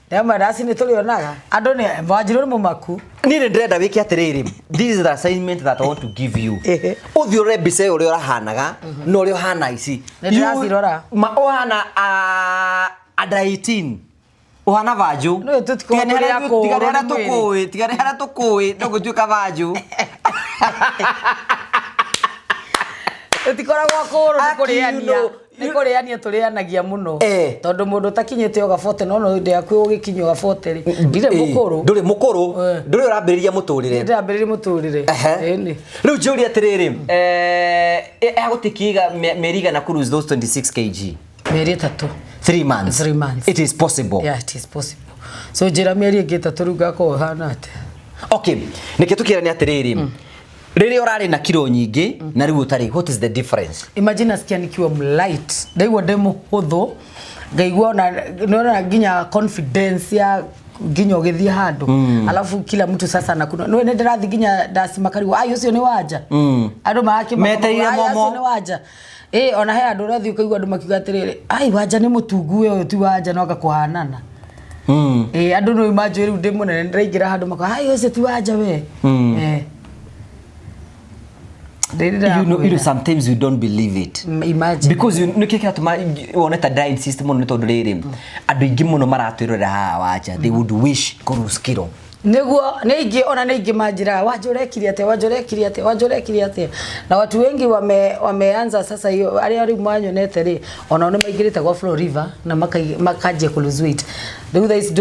Speaker 1: Ndamwe ndaci nĩ tũrĩonaga. Andũ nĩ wanjirwo nĩ mũmaku.
Speaker 2: Niĩ nĩ ndĩrenda wĩke atĩrĩrĩ, this is the assignment that I want to give you.
Speaker 1: Ehe.
Speaker 2: Ũthiĩ ũrore mbica ĩyo ũrĩa ũrahanaga na ũrĩa ũhana ici.
Speaker 1: Nĩ ndĩracirora.
Speaker 2: Ũhana under 18 ũhana vanjũ.
Speaker 1: Nĩ tũtikoragwo tũrĩ akũrũ
Speaker 2: Tiga nĩ harĩa
Speaker 1: nĩ mwĩrĩ.
Speaker 2: tũkũĩ, tiga nĩ harĩa tũkũĩ no gũtuĩka vanjũ.
Speaker 1: Tũtikoragwo kũrũ nĩ
Speaker 2: Aki, you
Speaker 1: kũrĩania. Nĩ kũrĩania tũrĩanagia mũno.
Speaker 2: Eh.
Speaker 1: Tondũ mũndũ ũtakinyĩte oga 40 no no hĩndĩ yaku ũgĩkinya oga 40 rĩ. Ndirĩ mũkũrũ.
Speaker 2: Ndũrĩ mũkũrũ.
Speaker 1: Eh.
Speaker 2: Ndũrĩ ũrambĩrĩria mũtũrĩre.
Speaker 1: Ndĩrambĩrĩria mũtũrĩre.
Speaker 2: Ehe.
Speaker 1: Ĩni.
Speaker 2: Rĩu njũrie atĩrĩrĩ, egũtikiga mĩeri igana kũ lose those 26 kg?
Speaker 1: Mĩeri 3.
Speaker 2: 3 months.
Speaker 1: 3 months.
Speaker 2: It is possible.
Speaker 1: Yeah, it is possible. So njĩra mĩeri ĩngĩ 3 rĩu ngakorwo hana atĩa?
Speaker 2: Okay, nĩkĩ tũkĩra nĩ atĩrĩrĩ, rĩrĩa ũrarĩ na kiro nyingĩ na rĩu ũtarĩ, what is the difference?
Speaker 1: Imagine nasikia nikiwa mlight, ndaigua ndĩ mũhũthũ, ngaigua ona nĩona nginya confidence ya nginya ũgĩthiĩ handũ. Alafu kila mtu sasa anakuna nĩ nĩ ndĩrathiĩ nginya ndacimakarigwo ai ũcio nĩ wanja. Andũ marakĩmaka
Speaker 2: Metereire
Speaker 1: ai
Speaker 2: momo.
Speaker 1: ũcio nĩ wanja. Ĩ ona he andũ ũrathiĩ ũkaigua andũ makiuga atĩrĩrĩ ai wanja nĩ mũtungu we ũyũ ti wanja no anga kũhanana. Ĩ andũ nĩ manjũĩ rĩu ndĩ mũnene ndĩraingĩra handũ makauga ai ũcio ti wanja we. Eh.
Speaker 2: You know, sometimes you don't believe it.
Speaker 1: Imagine.
Speaker 2: Because you nĩkĩ kĩratũma wone ta ndĩra insist mũno nĩ tondũ rĩrĩ andũ aingĩ mũno maratwĩrorera haha wanja they would wish kũ lose kiro.
Speaker 1: Nĩguo nĩ aingĩ ona nĩ aingĩ manjĩraga wanja ũrekire atĩa wanja ũrekire atĩa wanja ũrekire atĩa na watu wengi wameanza sasa hiyo arĩa rĩu manyonete rĩ onao nĩ maingĩrĩte gwa Flow River na makanjia kũ lose weight rĩu thaa ici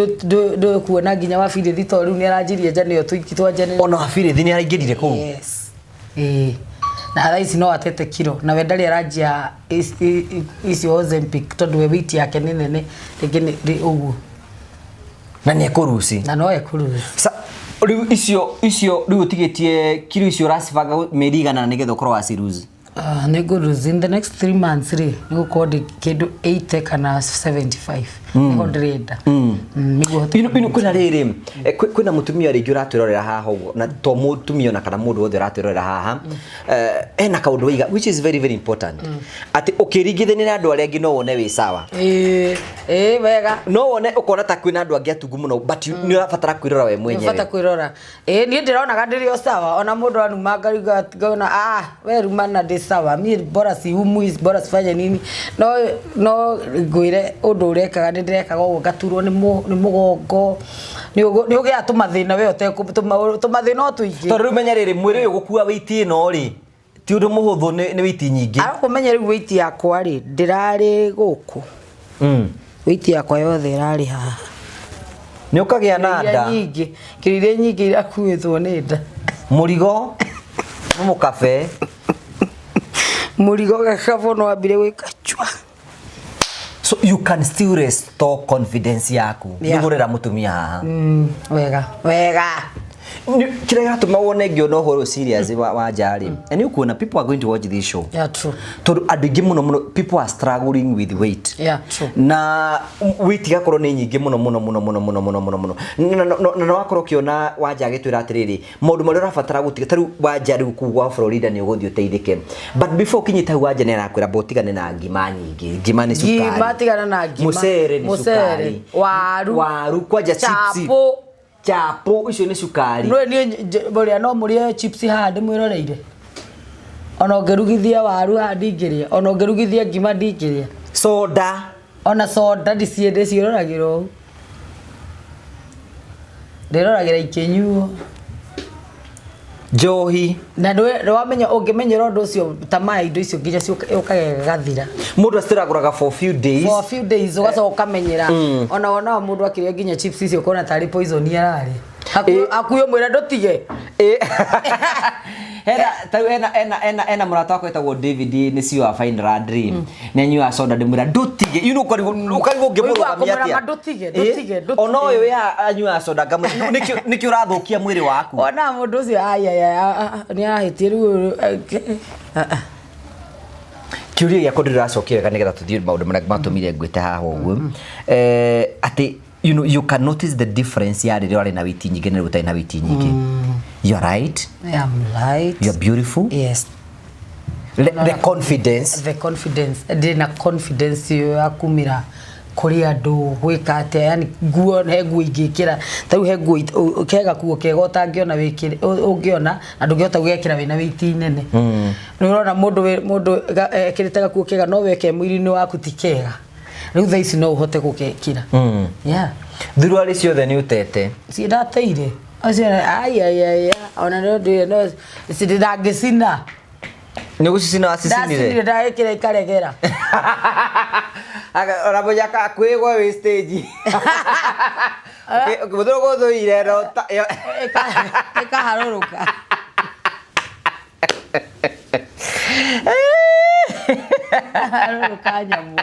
Speaker 1: ndũkuona nginya wabirithi to rĩu nĩ aranjirie nja nĩyo twanjanĩre.
Speaker 2: Ona wabirithi nĩ araingĩrire kũu.
Speaker 1: Yes. Ĩĩ. Na thaa ici no atete kiro na we ndarĩ aranjia icio Ozempic tondũ we weight yake nĩ nene rĩngĩ nĩ ũguo.
Speaker 2: Na nĩ ekũruci.
Speaker 1: Na no ekũruci.
Speaker 2: Rĩu icio rĩu ũtigĩtie kiro icio ũracibanga mĩeri igana nĩgetha ũkorwo waciruci?
Speaker 1: Nĩ ngũruci in the next 3 months rĩ nĩ gũkorwo ndĩ kĩndũ 80 kana 75 nĩho ndĩrenda. Nĩguo hote
Speaker 2: Kwĩna rĩrĩ, kwĩna mũtumia rĩngĩ ũratwĩrorera haha ũguo na to mũtumia ona kana mũndũ wothe ũratwĩrorera haha, ena kaũndũ waiga which is very very important, atĩ ũkĩringithania na andũ arĩa angĩ no wone wĩ sawa.
Speaker 1: Ĩĩ, ĩĩ, wega.
Speaker 2: No wone ũkona ta kwĩna andũ angĩ atungu mũno but nĩ ũrabatara kwĩrora we mwenyewe.
Speaker 1: Nĩ ũbata kwĩrora. Ĩĩ, niĩ ndĩronaga ndĩrĩ o sawa ona mũndũ anuma ngariga ngona we rumana ndĩ sawa mi bora siumwi bora sifanye nini no ngwĩre ũndũ ũrekaga nĩ ndĩrekaga ũguo ngaturwo nĩ mũgongo nĩ ũgĩaga tũmathĩna we tũmathĩna o tũingĩ.
Speaker 2: Tondũ rĩu menya rĩrĩ mwĩrĩ ũyũ gũkua weight ĩno rĩ ti ũndũ mũhũthũ, nĩ weight nyingĩ.
Speaker 1: Arabu ũmenye rĩu weight yakwa rĩ ndĩrarĩ gũkũ. Weight yakwa yothe ĩrarĩ haha.
Speaker 2: Nĩ ũkagĩa na nda.
Speaker 1: Kiro iria nyingĩ irakuĩtwo nĩ nda.
Speaker 2: Mũrigo nĩ mũkabe.
Speaker 1: Mũrigo gakabũ no wambire gwĩka chwa.
Speaker 2: So you can still restore confidence yaku.
Speaker 1: Yeah.
Speaker 2: Nĩgũrĩra mũtumia haha.
Speaker 1: Wega, wega.
Speaker 2: Kĩrĩa gĩratũma wone ngĩona ũhoro serious wa nja rĩ. And you kuona people are going to watch this show.
Speaker 1: Yeah, true.
Speaker 2: Tondũ andũ aingĩ mũno mũno people are struggling with weight.
Speaker 1: Yeah, true.
Speaker 2: Na weight igakorwo nĩ nyingĩ mũno mũno mũno mũno mũno mũno mũno mũno. Na no wakorwo ũkĩona wanja agĩtwĩra atĩrĩrĩ, maũndũ marĩa ũrabatara gũtiga, ta rĩu wanja rĩu kũu gwa Florida nĩ ũgũthiĩ ũteithĩke. But before ũkinyĩte hau wanja nĩ arakwĩra mbo ũtigane na ngima nyingĩ. Ngima nĩ cukari.
Speaker 1: Ngima tigana na ngima.
Speaker 2: Mũcere nĩ cukari.
Speaker 1: Waru.
Speaker 2: Waru kwanja chips.
Speaker 1: Chapo.
Speaker 2: Chapo icio nĩ cukari.
Speaker 1: Nĩ niĩ mũrĩa no mũrĩe chips haha ndĩmwĩroreire. Ona ũngĩrugithia waru haha ndingĩrĩa, ona ũngĩrugithia ngima ndingĩrĩa.
Speaker 2: Soda.
Speaker 1: Ona soda ndiciĩroragĩra ũũ. Ndĩroragĩra ikĩnyuo.
Speaker 2: Njohi.
Speaker 1: Na nĩwamenya ũngĩmenyera ũndũ ũcio tamaa ya indo icio nginya yũkaga ĩgathira.
Speaker 2: Mũndũ aciragũraga for few days.
Speaker 1: For a few days ũgacoka ũkamenyera. Ona wonaga mũndũ akĩrĩa nginya chips icio ũkona tarĩ poison ararĩa. Hakuhĩ ũmwĩre ndũtige.
Speaker 2: Hena ta ena ena ena ena mũrata wakwa wĩtagwo David nĩ CEO wa Fine Laundry. Nĩ anyuaga soda ndĩmwĩra ndũtige. You know ũkarigwo ũkarigwo
Speaker 1: Ũiguaga
Speaker 2: ũngĩmũrũgamia
Speaker 1: kũmwĩra
Speaker 2: atĩa.
Speaker 1: ma ndũtige,
Speaker 2: Ĩ?
Speaker 1: ndũtige, ndũtige.
Speaker 2: Ona ũyũ wĩ haha anyuaga soda ngamwĩra nĩkĩ nĩkĩ ũrathũkia mwĩrĩ waku.
Speaker 1: Ona mũndũ ũcio ayaya nĩ arahĩtie rĩu
Speaker 2: Kĩũria gĩakwa ndĩracokia wega nĩgetha tũthiĩ maũndũ marĩa matũmire ngwĩte haha ũguo. Eh, atĩ you know, you can notice the difference ya rĩrĩa ũrarĩ na wĩiti nyingĩ na rĩu ũtarĩ na wĩiti nyingĩ. You are right.
Speaker 1: I am light.
Speaker 2: You are beautiful.
Speaker 1: Yes.
Speaker 2: The confidence.
Speaker 1: The confidence ndĩ na confidence ĩyo ya kumĩra kũrĩ andũ gwĩka atĩa yani nguo he nguo ingĩkĩra ta rĩu he nguo he gakuo kega ũtangĩona wĩkĩre ũngĩona na ndũngĩhota gũgekĩra wĩna wĩiti nene nĩ ũrona mũndũ mũndũ ekĩrĩte gakuo kega no weke mwĩrĩ-inĩ waku ti kega rĩu thaa ici no ũhote gũgekĩra yeah
Speaker 2: Thuruarĩ ciothe nĩ ũtete.
Speaker 1: Ciendateire acio ai ai ai ona no ndĩ no ndangĩcina.
Speaker 2: Nĩ gũcicina wacicinire?
Speaker 1: Ndacinire ndagĩkĩra ikaregera.
Speaker 2: Ona mũnyaka kwĩgwa wĩ stage. Mũthũrũ gũthũire no
Speaker 1: ĩkaharũrũka. Harũrũka nyamũ.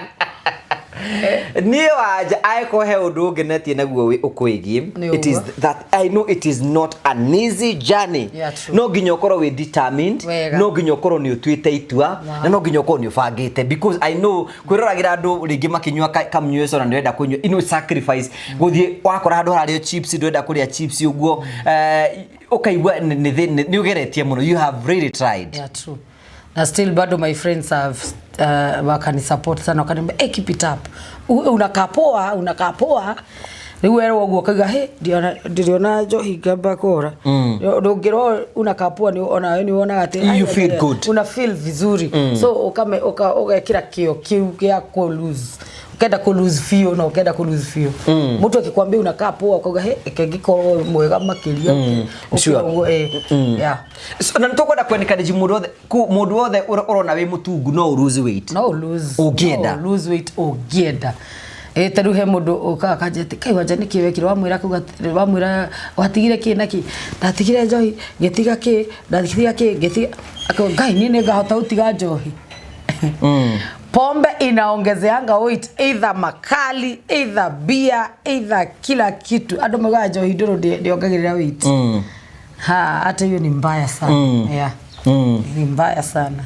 Speaker 2: Niĩ wanja angĩkorwo he ũndũ ũngenetie naguo ũkwĩgiĩ
Speaker 1: Nĩ
Speaker 2: it is
Speaker 1: ũguo.
Speaker 2: that I know it is not an easy journey.
Speaker 1: Yeah, true.
Speaker 2: No nginya ũkorwo wĩ determined,
Speaker 1: Wega.
Speaker 2: no nginya ũkorwo nĩ ũtuĩte itua na no nginya ũkorwo nĩ ũbangĩte because I know kwĩroragĩra andũ rĩngĩ makĩnyua kamnyueco na ndũrenda kũnyua, you know, sacrifice gũthiĩ wakora handũ hararĩo chips ndũrenda kũrĩa chips ũguo, ũkaigua nĩ ũgeretie mũno, you have really tried.
Speaker 1: Yeah, true. Na still bado my friends have wakanisupport sana wakaniambia, hey, keep it up. Unakaa poa, unakaa poa. Rĩu werwo ũguo ũkauga, hey, ndĩrona njohi ngamba kũra. Ndũngĩrwo unakaa poa ni ona nĩ wonaga atĩ
Speaker 2: You feel good.
Speaker 1: Una feel vizuri. So ũgekĩra kĩo kĩu gĩa kũ lose. Ukenda ku lose biũ na ukenda ku lose biũ. Mũndũ akikwambia unakaa poa ukauga, hey, reke ngĩkorwo mwega makĩria.
Speaker 2: Sure.
Speaker 1: Ũguo, yeah.
Speaker 2: So, na nĩtũkwenda kwenĩkanĩji mũndũ wothe mũndũ wothe ũrona wĩ mũtungu no ũ lose weight.
Speaker 1: No lose.
Speaker 2: Ũngĩenda.
Speaker 1: No lose weight ũngĩenda. Ta rĩu he mũndũ ũkaga akanjĩra atĩ, Kai wanja nĩkĩ wekire? Wamwĩra akauga atĩ, wamwĩra watigire kĩ na kĩ? Ndatigire njohi, ngĩtiga kĩ, ndatiga kĩ, ngĩtiga. Akauga, Ngai, niĩ nĩngahota gũtiga njohi. Pombe inaongezeanga weight, either makali, either beer, either kila kitu. Andũ maugaga njohi ndũrũ ndĩongagĩrĩra weight. Ha, hata hiyo ni mbaya sana. Yeah. Ni mbaya sana.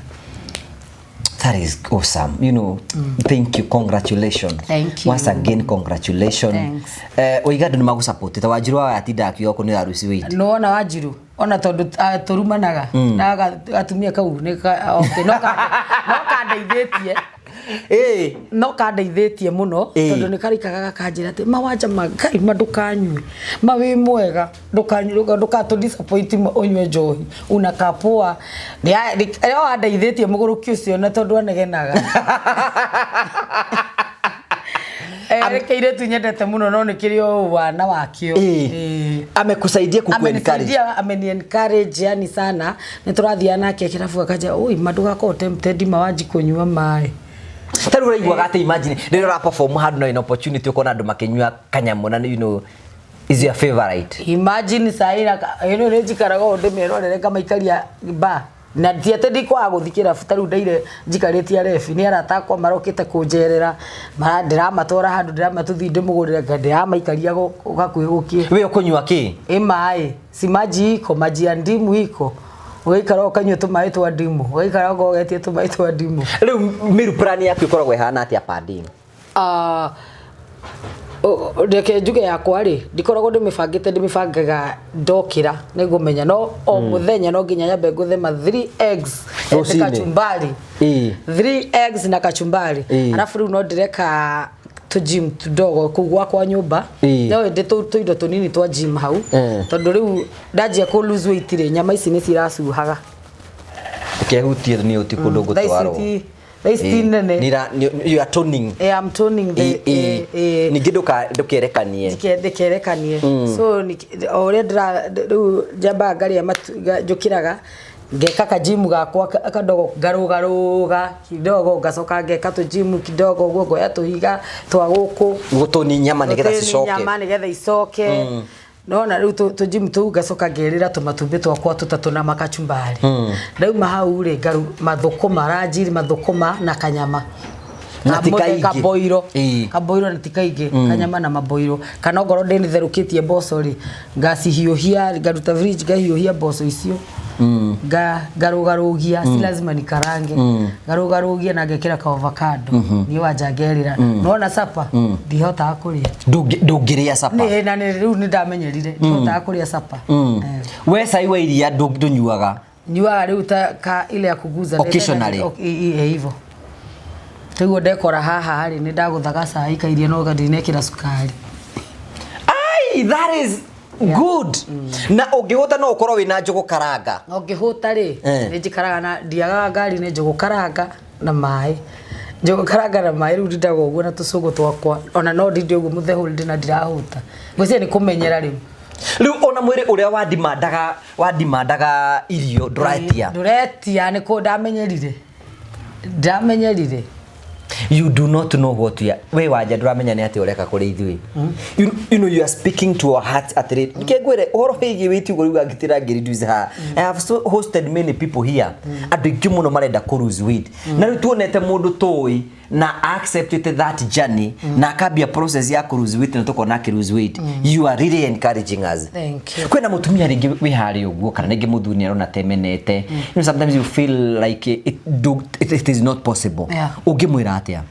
Speaker 2: That is awesome. You know, thank you, congratulations.
Speaker 1: Thank you.
Speaker 2: Once again, congratulations.
Speaker 1: Thanks.
Speaker 2: Oiga andũ nĩmagũsupport. Ta Wanjiru wa atinda akiuga okorwo nĩ ũraruci weight.
Speaker 1: Nĩwona Wanjiru ona tondũ tũrumanaga na gatumia kau nĩ okay, no kandeithĩtie. No kandeithĩtie mũno tondũ nĩ karikaga gakanjĩra atĩ mawanja ma Ngai ma ndũkanyue ma wĩ mwega ndũkanyue ndũkatũ disappoint ma ũnyue njohi unakaa poa. No andeithĩtie mũgũrũki ũcio na tondũ anegenaga. Nĩ kĩirĩtu nyendete mũno no nĩ kĩrĩ o wana wakĩo.
Speaker 2: Amekusaidia kuku encourage.
Speaker 1: Amenisaidia, ameni encourage yani sana. Nĩ tũrathiaga nake kĩrabu akanja, oi ma ndũgakorwo tempted ma wanji kũnyua maĩ.
Speaker 2: Ta rĩu ũraiguaga atĩ imagine rĩrĩa ũra perform handũ na wĩna opportunity ũkona andũ makĩnyua kanyamũ na you know is your favorite.
Speaker 1: Imagine sahi na ĩno nĩ njikaraga ũũ ndĩmerorere ngamaikaria bar. Na ti atĩ ndikwaga gũthiĩ kĩrabu ta rĩu ndaire njikarĩtie rebi nĩ arata akwa marokĩte kũnjerera ndĩramatwara handũ ndĩramatũthiĩ ndĩmũgũrĩre nga ndĩramaikaria hakuhĩ gũkĩe.
Speaker 2: We ũkũnyua kĩ?
Speaker 1: Ĩ maĩ, si maji iko, maji ya ndimu iko. Ũgaikara ũkanyua tũmaĩ twa ndimu, ũgaikara ũgogetie tũmaĩ twa ndimu.
Speaker 2: Rĩu meal plan yaku ĩkoragwo ĩhana atĩa per day?
Speaker 1: Reke njuge yakwa rĩ, ndikoragwo ndĩmĩbangĩte, ndĩmĩbangaga ndokĩra nĩngũmenya, no o mũthenya no nginya nyambe ngũthe 3 eggs and
Speaker 2: Rũcinĩ.
Speaker 1: kachumbari. 3 eggs na kachumbari. Arabu rĩu no ndĩreka tũ gym tudogo kũu gwakwa nyũmba. No ĩndĩ tũindo tũnini twa gym hau. Tondũ rĩu ndanjia kũ lose weight rĩ, nyama ici nĩ ciracuhaga.
Speaker 2: Ũkehutie nĩ ũti kũndũ ngũtwarwo.
Speaker 1: Thaa ici ti nene.
Speaker 2: You are toning.
Speaker 1: Yeah, I'm toning the,
Speaker 2: Ningĩ ndũkerekanie.
Speaker 1: Ndikerekanie. So, o ũrĩa rĩu njambaga ngarĩa njũkĩraga, ngeka kajimu gakwa kadogo, ngarũgarũga kidogo, ngacoka ngeka tũjimu kidogo, ũguo ngoya tũhiga twa gũkũ.
Speaker 2: Gũtũni nyama nĩgetha
Speaker 1: Gũtũni
Speaker 2: cicoke.
Speaker 1: nyama nĩgetha icoke. Nona rĩu tũjimu tũu ngacoka ngerĩra tũmatumbĩ twakwa tũtatũ na makachumbari. Ndauma hau rĩ ngaru mathũkũma ranjiri mathũkũma na kanyama.
Speaker 2: Na ti kaingĩ.
Speaker 1: Kaboiro.
Speaker 2: Ĩĩ.
Speaker 1: Kaboiro na ti kaingĩ, kanyama na maboiro. Kana ongorwo ndĩ nĩtherũkĩtie mboco rĩ, ngacihiũhia, ngaruta fridge, ngahiũhia mboco icio, ngarũgarũgia, si lazima nikarange, ngarũgarũgia na ngekĩra ka avocado. Niĩ wanja ngerĩra nona supper ndihotaga kũrĩa.
Speaker 2: Ndũngĩrĩa supper?
Speaker 1: Nĩ na nĩ rĩu nĩ ndamenyerire, ndihotaga kũrĩa supper. Eh.
Speaker 2: We cai wa iria ndũnyuaga?
Speaker 1: Nyuaga rĩu ta ka ile ya kuguza.
Speaker 2: Occasionally.
Speaker 1: Hivyo rĩu ndekora haha rĩ, nĩ ndagũthaga cai kairia no ndinekĩra cukari.
Speaker 2: Ai, that is good. Na ũngĩhũta no ũkorwo wĩna njũgũ karanga?
Speaker 1: Na ũngĩhũta rĩ, nĩ njikaraga na ndiagaga ngari, nĩ njũgũ karanga na maĩ, njũgũ karanga na maĩ. Rĩu ndindaga ũguo na tũcũgũ twakwa, ona no ndinde ũguo mũthehũ ndĩ na ndirahũta. Ngwĩciria nĩ kũmenyera rĩu.
Speaker 2: Rĩu ona mwĩrĩ ũrĩa wandimandaga irio ndũretia?
Speaker 1: Ndũretia, nĩ kũ ndamenyerire, ndamenyerire.
Speaker 2: You do not know what you are, we wanja ndũramenya nĩ atĩ ũreka kũrĩ ithuĩ. You are speaking to our hearts. Atĩrĩ, nke ngwĩre ũhoro wĩgiĩ weight ũguo rĩu angĩtĩra ngĩreduce haha. I have so hosted many people here, andũ aingĩ mũno marenda kũ lose weight, na rĩu tuonete mũndũ tũĩ na accepted that journey na akambia process ya kũ lose weight na tũkona akĩ lose weight. You are really encouraging us.
Speaker 1: Thank you.
Speaker 2: Kwĩna mũtumia rĩngĩ wĩ harĩa ũguo kana rĩngĩ mũthuri nĩ arona temenete. Sometimes you feel like it is not possible. Ũngĩmwĩra atĩa?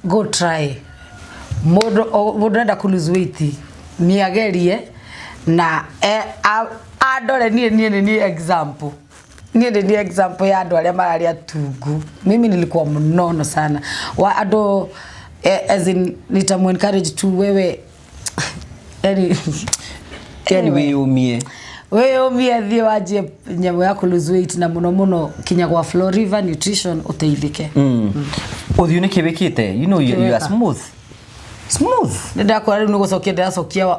Speaker 1: Go try. Mũndũ arenda kũ lose weight nĩagerie na andore. Niĩ nĩ niĩ example, niĩ nĩ niĩ example ya andũ arĩa mararĩa tungu. Mimi nilikuwa mnono sana wa andũ, as in nitamu encourage tu wewe, yani.
Speaker 2: Yani wĩyũmie.
Speaker 1: Wĩyũmie, thiĩ wanjie nyamũ ya kũ lose weight, na mũno mũno kinya gwa Flow River Nutrition ũteithĩke.
Speaker 2: Ũthiũ nĩkĩ wĩkĩte? You are
Speaker 1: Kĩweka.
Speaker 2: smooth smooth.
Speaker 1: Nĩ ndakora rĩu nĩ gũcokia ndĩracokia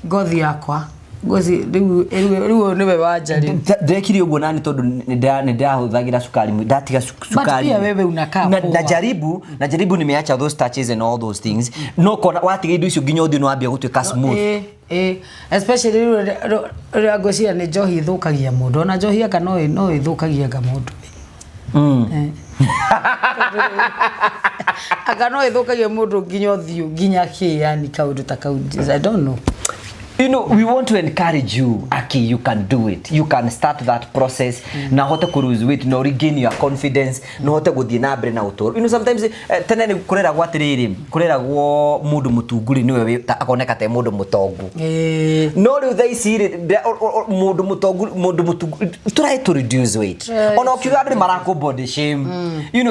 Speaker 1: ngothi yakwa, ngothi rĩu ũyũ nĩwe wanja rĩu.
Speaker 2: Ndekire ũguo nani tondũ nĩ ndĩrahũthagĩra cukari ndatiga cukari.
Speaker 1: Pia wewe unakaa
Speaker 2: Na,
Speaker 1: poa.
Speaker 2: najaribu, nimeacha those touches and all those things, no kona watiga indo icio nginya ũthiũ nĩ wambia gũtuĩka smooth.
Speaker 1: Ĩ, especially rĩu rĩrĩa ngwĩciria nĩ njohi ĩthũkagia mũndũ, ona njohi anga no ĩthũkagia anga mũndũ. Eh. Anga no ĩthũkagia mũndũ nginya ũthiũ, nginya kĩ, yani kaũndũ ta kau, I don't know.
Speaker 2: We want to encourage you. Aki, you can do it. You can start that process. Na hote ku lose weight, no regain your confidence, no hote guthie na mbere na utoro. Sometimes tene ni kureragwo atiriri, kureragwo mundu mutunguri niwe akoneka te mundu mutongu. No riu thaa ici rĩ, mundu mutongu, mundu mutungu, try to reduce weight. Ona ukiuga andũ nĩ marakũ body shame.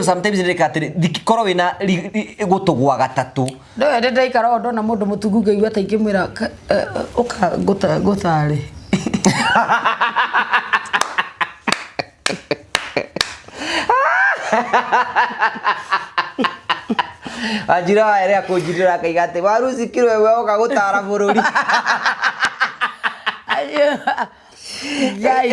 Speaker 2: Sometimes nĩ atĩrĩ, korwo wĩna gũtũ gwa gatatũ.
Speaker 1: No ende ndaikara o ndona mũndũ mũtungu ngaigua ta ingĩmwĩra, "Ũka ngũtare."
Speaker 2: Wanjira wa ĩrĩa kũnjirĩra akaiga atĩ waruci kiro ĩmwe oka gũtara bũrũri.
Speaker 1: Ngai.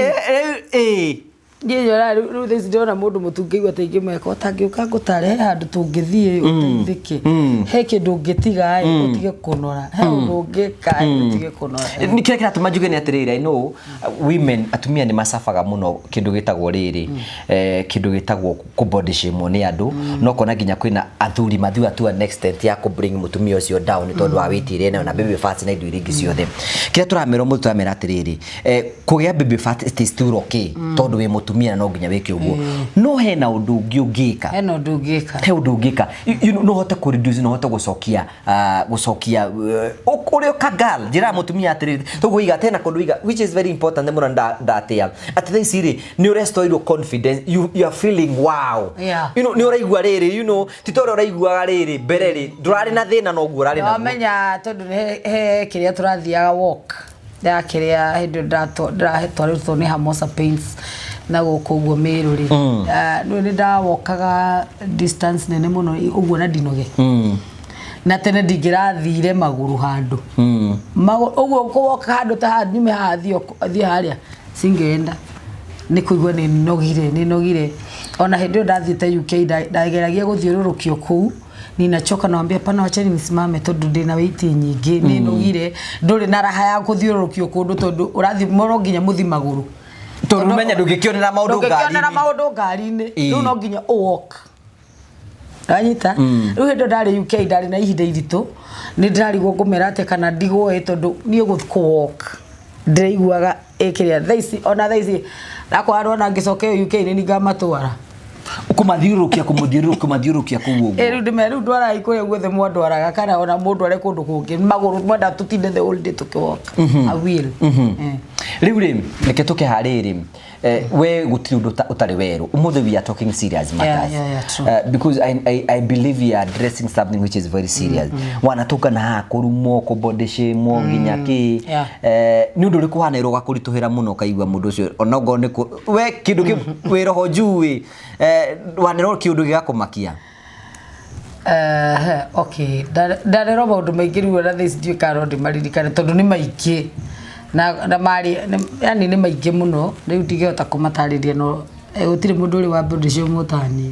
Speaker 2: Ĩ.
Speaker 1: Niĩ nyonaga rĩu thaa ici ndĩrona mũndũ mũtungu ngaigua ta ingĩmweka, ũtangĩũka ngũtare, he handũ tũngĩthiĩ ũteithĩke, he kĩndũ ũngĩtiga ĩ ũtige kũnora, he ũndũ ũngĩka ĩ ũtige kũnora.
Speaker 2: Nĩ kĩrĩa kĩratũma njuge nĩ atĩrĩrĩ, I know women, atumia nĩ macabaga mũno kĩndũ gĩtagwo rĩrĩ, kĩndũ gĩtagwo kũ body shame nĩ andũ, no kona nginya kwĩna athuri mathiaga to an extent ya kũ bring mũtumia ũcio down nĩ tondũ wa weight ĩrĩa enayo na baby fats na indo iria ingĩ ciothe. Kĩrĩa tũramera ũmũthĩ, tũramera atĩrĩrĩ, kũgĩa baby fat, it is still okay tondũ wĩ mũtumia na no nginya wĩke ũguo, no hena ũndũ ũngĩ ũngĩka.
Speaker 1: Hena ũndũ ũngĩka.
Speaker 2: He ũndũ ũngĩka. No ũhote kũ reduce, no ũhote gũcokia gũcokia ũrĩ ka girl. Njĩraga mũtumia atĩrĩrĩ, tũguo iga tena kũndũ iga which is very important mũno, ndatĩa atĩ thaa ici rĩ nĩ ũrestorirwo confidence, you are feeling wow. Nĩ ũraigua rĩrĩ, ti ta ũrĩa ũraiguaga rĩrĩ mbere rĩ, ndũrarĩ na thĩna noguo ũrarĩ naguo.
Speaker 1: Wamenya tondũ nĩ he kĩrĩa tũrathiaga walk ya kĩrĩa hĩndĩ ĩyo ndĩratwarĩtwo nĩ Hamosa Paints na gũkũ ũguo Mĩrũ rĩ, nĩ ndawokaga distance nene mũno ũguo na ndinoge, na tene ndingĩrathire magũrũ handũ. Ũguo kũwoka handũ ta haha, nyume haha thiĩ harĩa, singeenda, nĩ kũigua nĩ nogire, nĩ nogire. Ona hĩndĩ ĩyo ndathiĩte UK, ndageragia gũthiũrũrũkio kũu. Ninachoka, nawambia pana, wacheni nisimame tondu ndina weight nyingĩ, nĩ nugire. Ndũrĩ na raha ya kũthiũrũrũkio kũndũ tondu ũrathi no nginya mũthi magũrũ.
Speaker 2: Tondũ menya ndũngĩkĩonera maũndũ
Speaker 1: Ndũngĩkĩonera
Speaker 2: ngari-inĩ.
Speaker 1: Maũndũ ngari-inĩ.
Speaker 2: Ĩĩ.
Speaker 1: Rĩu no nginya ũ walk, ranyita. Rĩu hĩndĩ ĩyo ndarĩ UK, ndarĩ na ihinda iritũ, nĩ ndĩrarigwo ngũmera atĩa kana ndigwo ĩ, tondũ niĩ kũ walk ndĩraiguaga ĩkĩrĩa. Thaa ici, ona thaa ici nakora ndona ngĩcoka ĩyo UK nĩ ningamatwara.
Speaker 2: Kũmathiũrũrũkia, kũmũthiũrũrũkia, kũmathiũrũrũkia kũu ũguo.
Speaker 1: Ĩ, rĩu ndĩme rĩu ndwarai kũrĩa guothe mwandwaraga, kana ona mũndware kũndũ kũngĩ magũrũ, mwenda tũtinde the whole day tũkĩwalk, I will. Eh.
Speaker 2: Rĩu rĩ, reke tũke harĩrĩ, we gũtirĩ ũndũ ũtarĩ werũ. Ũmũthĩ we are talking serious matters.
Speaker 1: Yeah, true.
Speaker 2: Because I believe we are addressing something which is very serious. Wanatoka na haha kũrumwo, kũbody-shamwo, nginya kĩ. Nĩ ũndũ ũrĩkũ wanerwo ũgakũritũhĩra mũno, ũkaigua mũndũ ũcio onokorwo nĩ we kĩndũ kĩ wĩ roho juu ĩ, wanerwo kĩũndũ gĩgakũmakia?
Speaker 1: Okay, ndarerwo maũndũ maingĩ. Rĩu ona thaa ici ndiũĩ kana no ndĩmaririkane tondũ nĩ maingĩ na marĩ yani nĩ maingĩ mũno. Rĩu ndingĩhota kũmatarĩria, no gũtirĩ mũndũ ũrĩ wa body shame taniĩ.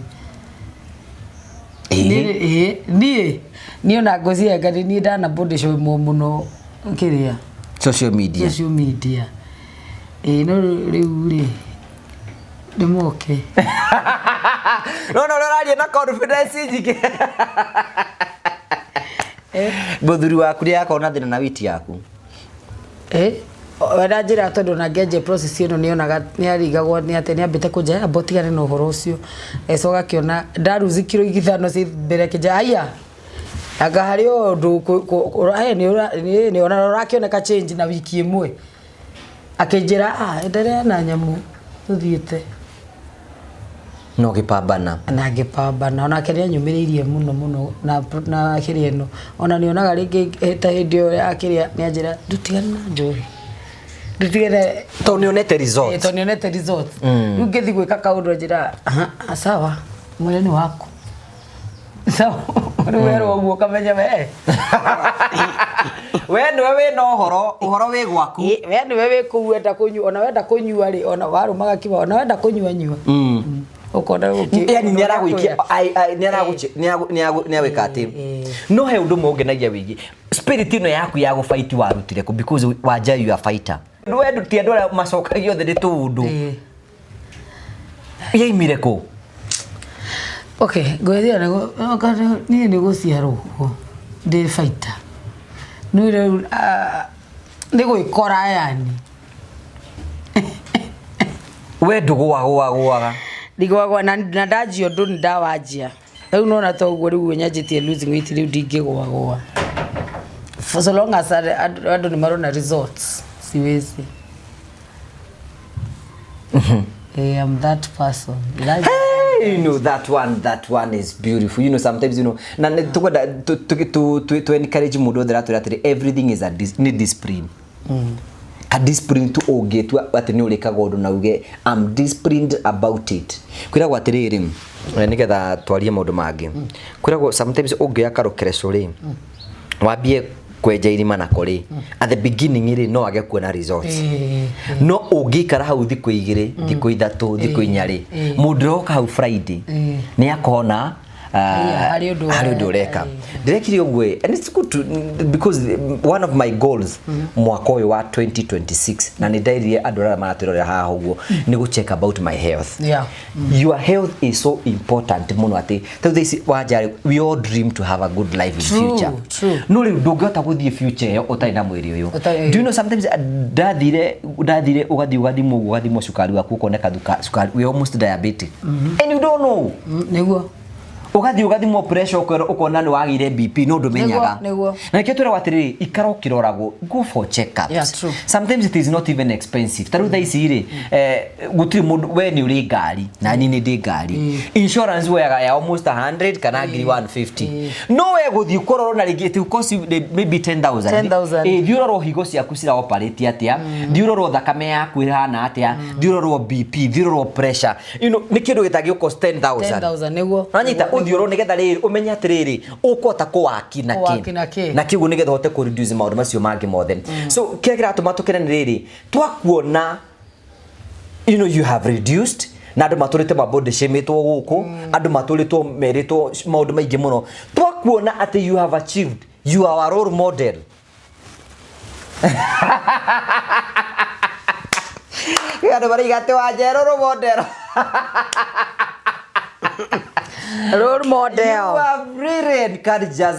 Speaker 1: Niĩ ona ngwĩciria nĩ niĩ ndana body shame mũno kĩrĩa
Speaker 2: Social media.
Speaker 1: Social media, ĩĩ. No rĩu rĩ, nĩmoke.
Speaker 2: No no ũraria na confidence nyingĩ. Mũthuri waku nĩ akorwo na thĩna na witi yaku?
Speaker 1: We na njĩra, tondũ ona ngĩanjia process ĩno nĩonaga nĩarigagwo nĩ atĩ nĩambĩte kũnja amba ũtigane na ũhoro ũcio. Agĩcoka akĩona ndaruzi kiro 5 ciĩ mbere, akĩnja aya anga harĩ o ũndũ nĩ ona ũrakĩoneka change na wiki ĩmwe. Akĩnjĩra, "Ah, endelea na nyamũ tũthiĩte."
Speaker 2: No gĩpambana.
Speaker 1: Na ngĩpambana. Onake nĩ anyũmĩrĩirie mũno mũno na kĩrĩa ĩno, ona nĩonaga rĩngĩ ta hĩndĩ ĩyo ya kĩrĩa nĩanjĩra, "Ndutigane na njohi, ndutigane."
Speaker 2: Tondũ nĩ onete results.
Speaker 1: Tondũ nĩonete results. Rĩu ngĩthiĩ gwĩka kaũndũ anjĩra, "Aha, sawa, mwĩrĩ nĩ waku, sawa." Rĩu werwo ũguo ũkamenya we
Speaker 2: We nĩwe wĩna ũhoro, ũhoro wĩ gwaku.
Speaker 1: Ĩ, we nĩwe wĩ kũu, wenda kũnyua, ona wenda kũnyua rĩ, ona warũmaga kiba, ona wenda kũnyua nyua. Ũkona
Speaker 2: Yani nĩ aragũikia, nĩ aragũchi nĩ agwĩka atĩ no he ũndũ ũmwe ũngenagia wĩgiĩ spirit ĩno yaku ya gũfight. Warutire kũ? Because wanja, you are fighter. We ti andũ arĩa macokagio thĩ nĩ tũũndũ. Yaimire kũ?
Speaker 1: Okay, ngwĩciria niĩ nĩ gũciarwo ũguo ndĩ fighter. Nĩ rĩu nĩ gwĩkora yani.
Speaker 2: We ndũgũagũagũaga.
Speaker 1: Ndigwagwa na ndanjia ũndũ nĩ ndawanjia. Rĩu nona ta ũguo rĩu nyanjĩtie losing weight, rĩu ndingĩgwagwa for so long as andũ nĩ marona results. Siwezi. I'm that person.
Speaker 2: Hey, that one is beautiful. Sometimes na nĩ tukwenda tu encourage mũndũ othe aratwĩra atĩrĩ, everything is a nĩ discipline. Ka discipline tu ũngĩtua atĩ nĩ ũrĩkaga ũndũ na uge, "I'm disciplined about it." Kwĩragwo atĩrĩrĩ, nĩgetha twarie maũndũ mangĩ, kwĩragwo sometimes ũngĩoya karũkereco rĩ, wambie kwenja irima nako rĩ, at the beginning rĩ, no age kuona results. No ũngĩikara hau thikũ 2, thikũ 3, thikũ 4 rĩ, mũndũ ũroka hau Friday nĩ akona
Speaker 1: Haiya, harĩ ũndũ
Speaker 2: harĩ ũndũ ũreka. Ndĩrekire ũguo ĩ, and it's good to, because one of my goals mwaka ũyũ wa 2026, na nĩ ndairire andũ arĩa maratwĩrorera haha ũguo, nĩ gũ check about my health. Your health is so important mũno atĩ ta thaa ici wanja, we all dream to have a good life in future. No rĩu ndũngĩhota gũthiĩ future ĩyo ũtarĩ na mwĩrĩ ũyũ. Do you know sometimes ndathire ũgathiĩ ũgathimwo ũguo, ũgathimwo cukari waku, ũkoneka cukari, we almost diabetic and you don't know.
Speaker 1: Nĩguo.
Speaker 2: Ũgathiĩ ũgathimwo pressure, ũkerwo, ũkona nĩ wagĩire BP, no ndũmenyaga.
Speaker 1: Nĩguo.
Speaker 2: Na nĩkĩo twĩragwo atĩrĩrĩ, ikara ũkĩroragwo, go for checkups.
Speaker 1: Yeah, true.
Speaker 2: Sometimes it is not even expensive. Ta rĩu thaa ici rĩ, gũtirĩ mũndũ, we nĩ ũrĩ ngari na niĩ nĩ ndĩ ngari, insurance woyaga ya almost 100 kana ngiri 150, no we gũthiĩ kũrorwo na rĩngĩ it will cost you maybe 10,000.
Speaker 1: 10,000.
Speaker 2: Thiĩ ũrorwo higo ciaku cira operate atĩa, thiĩ ũrorwo thakame yaku ĩhana atĩa, thiĩ ũrorwo BP, thiĩ ũrorwo pressure, nĩ kĩndũ gĩtangĩ cost 10,000.
Speaker 1: 10,000, nĩguo.
Speaker 2: Wanyita, ũthiĩ ũrorwo nĩgetha rĩrĩ ũmenye atĩrĩrĩ, ũkũhota kũwaki na
Speaker 1: Kũwaki na kĩ.
Speaker 2: Na kĩguo nĩgetha ũhote kũ reduce maũndũ macio mangĩ mothe. So kĩrĩa kĩratũma tũkene nĩ rĩrĩ, twakuona you have reduced Na andũ matũrĩte ma body shameĩtwo gũkũ, andũ matũrĩtwo merĩtwo maũndũ maingĩ mũno. Twakuona atĩ you have achieved, you are our role model. Andũ maraiga atĩ Wanjerũ role model.
Speaker 1: Role model.
Speaker 2: You have really encouraged us,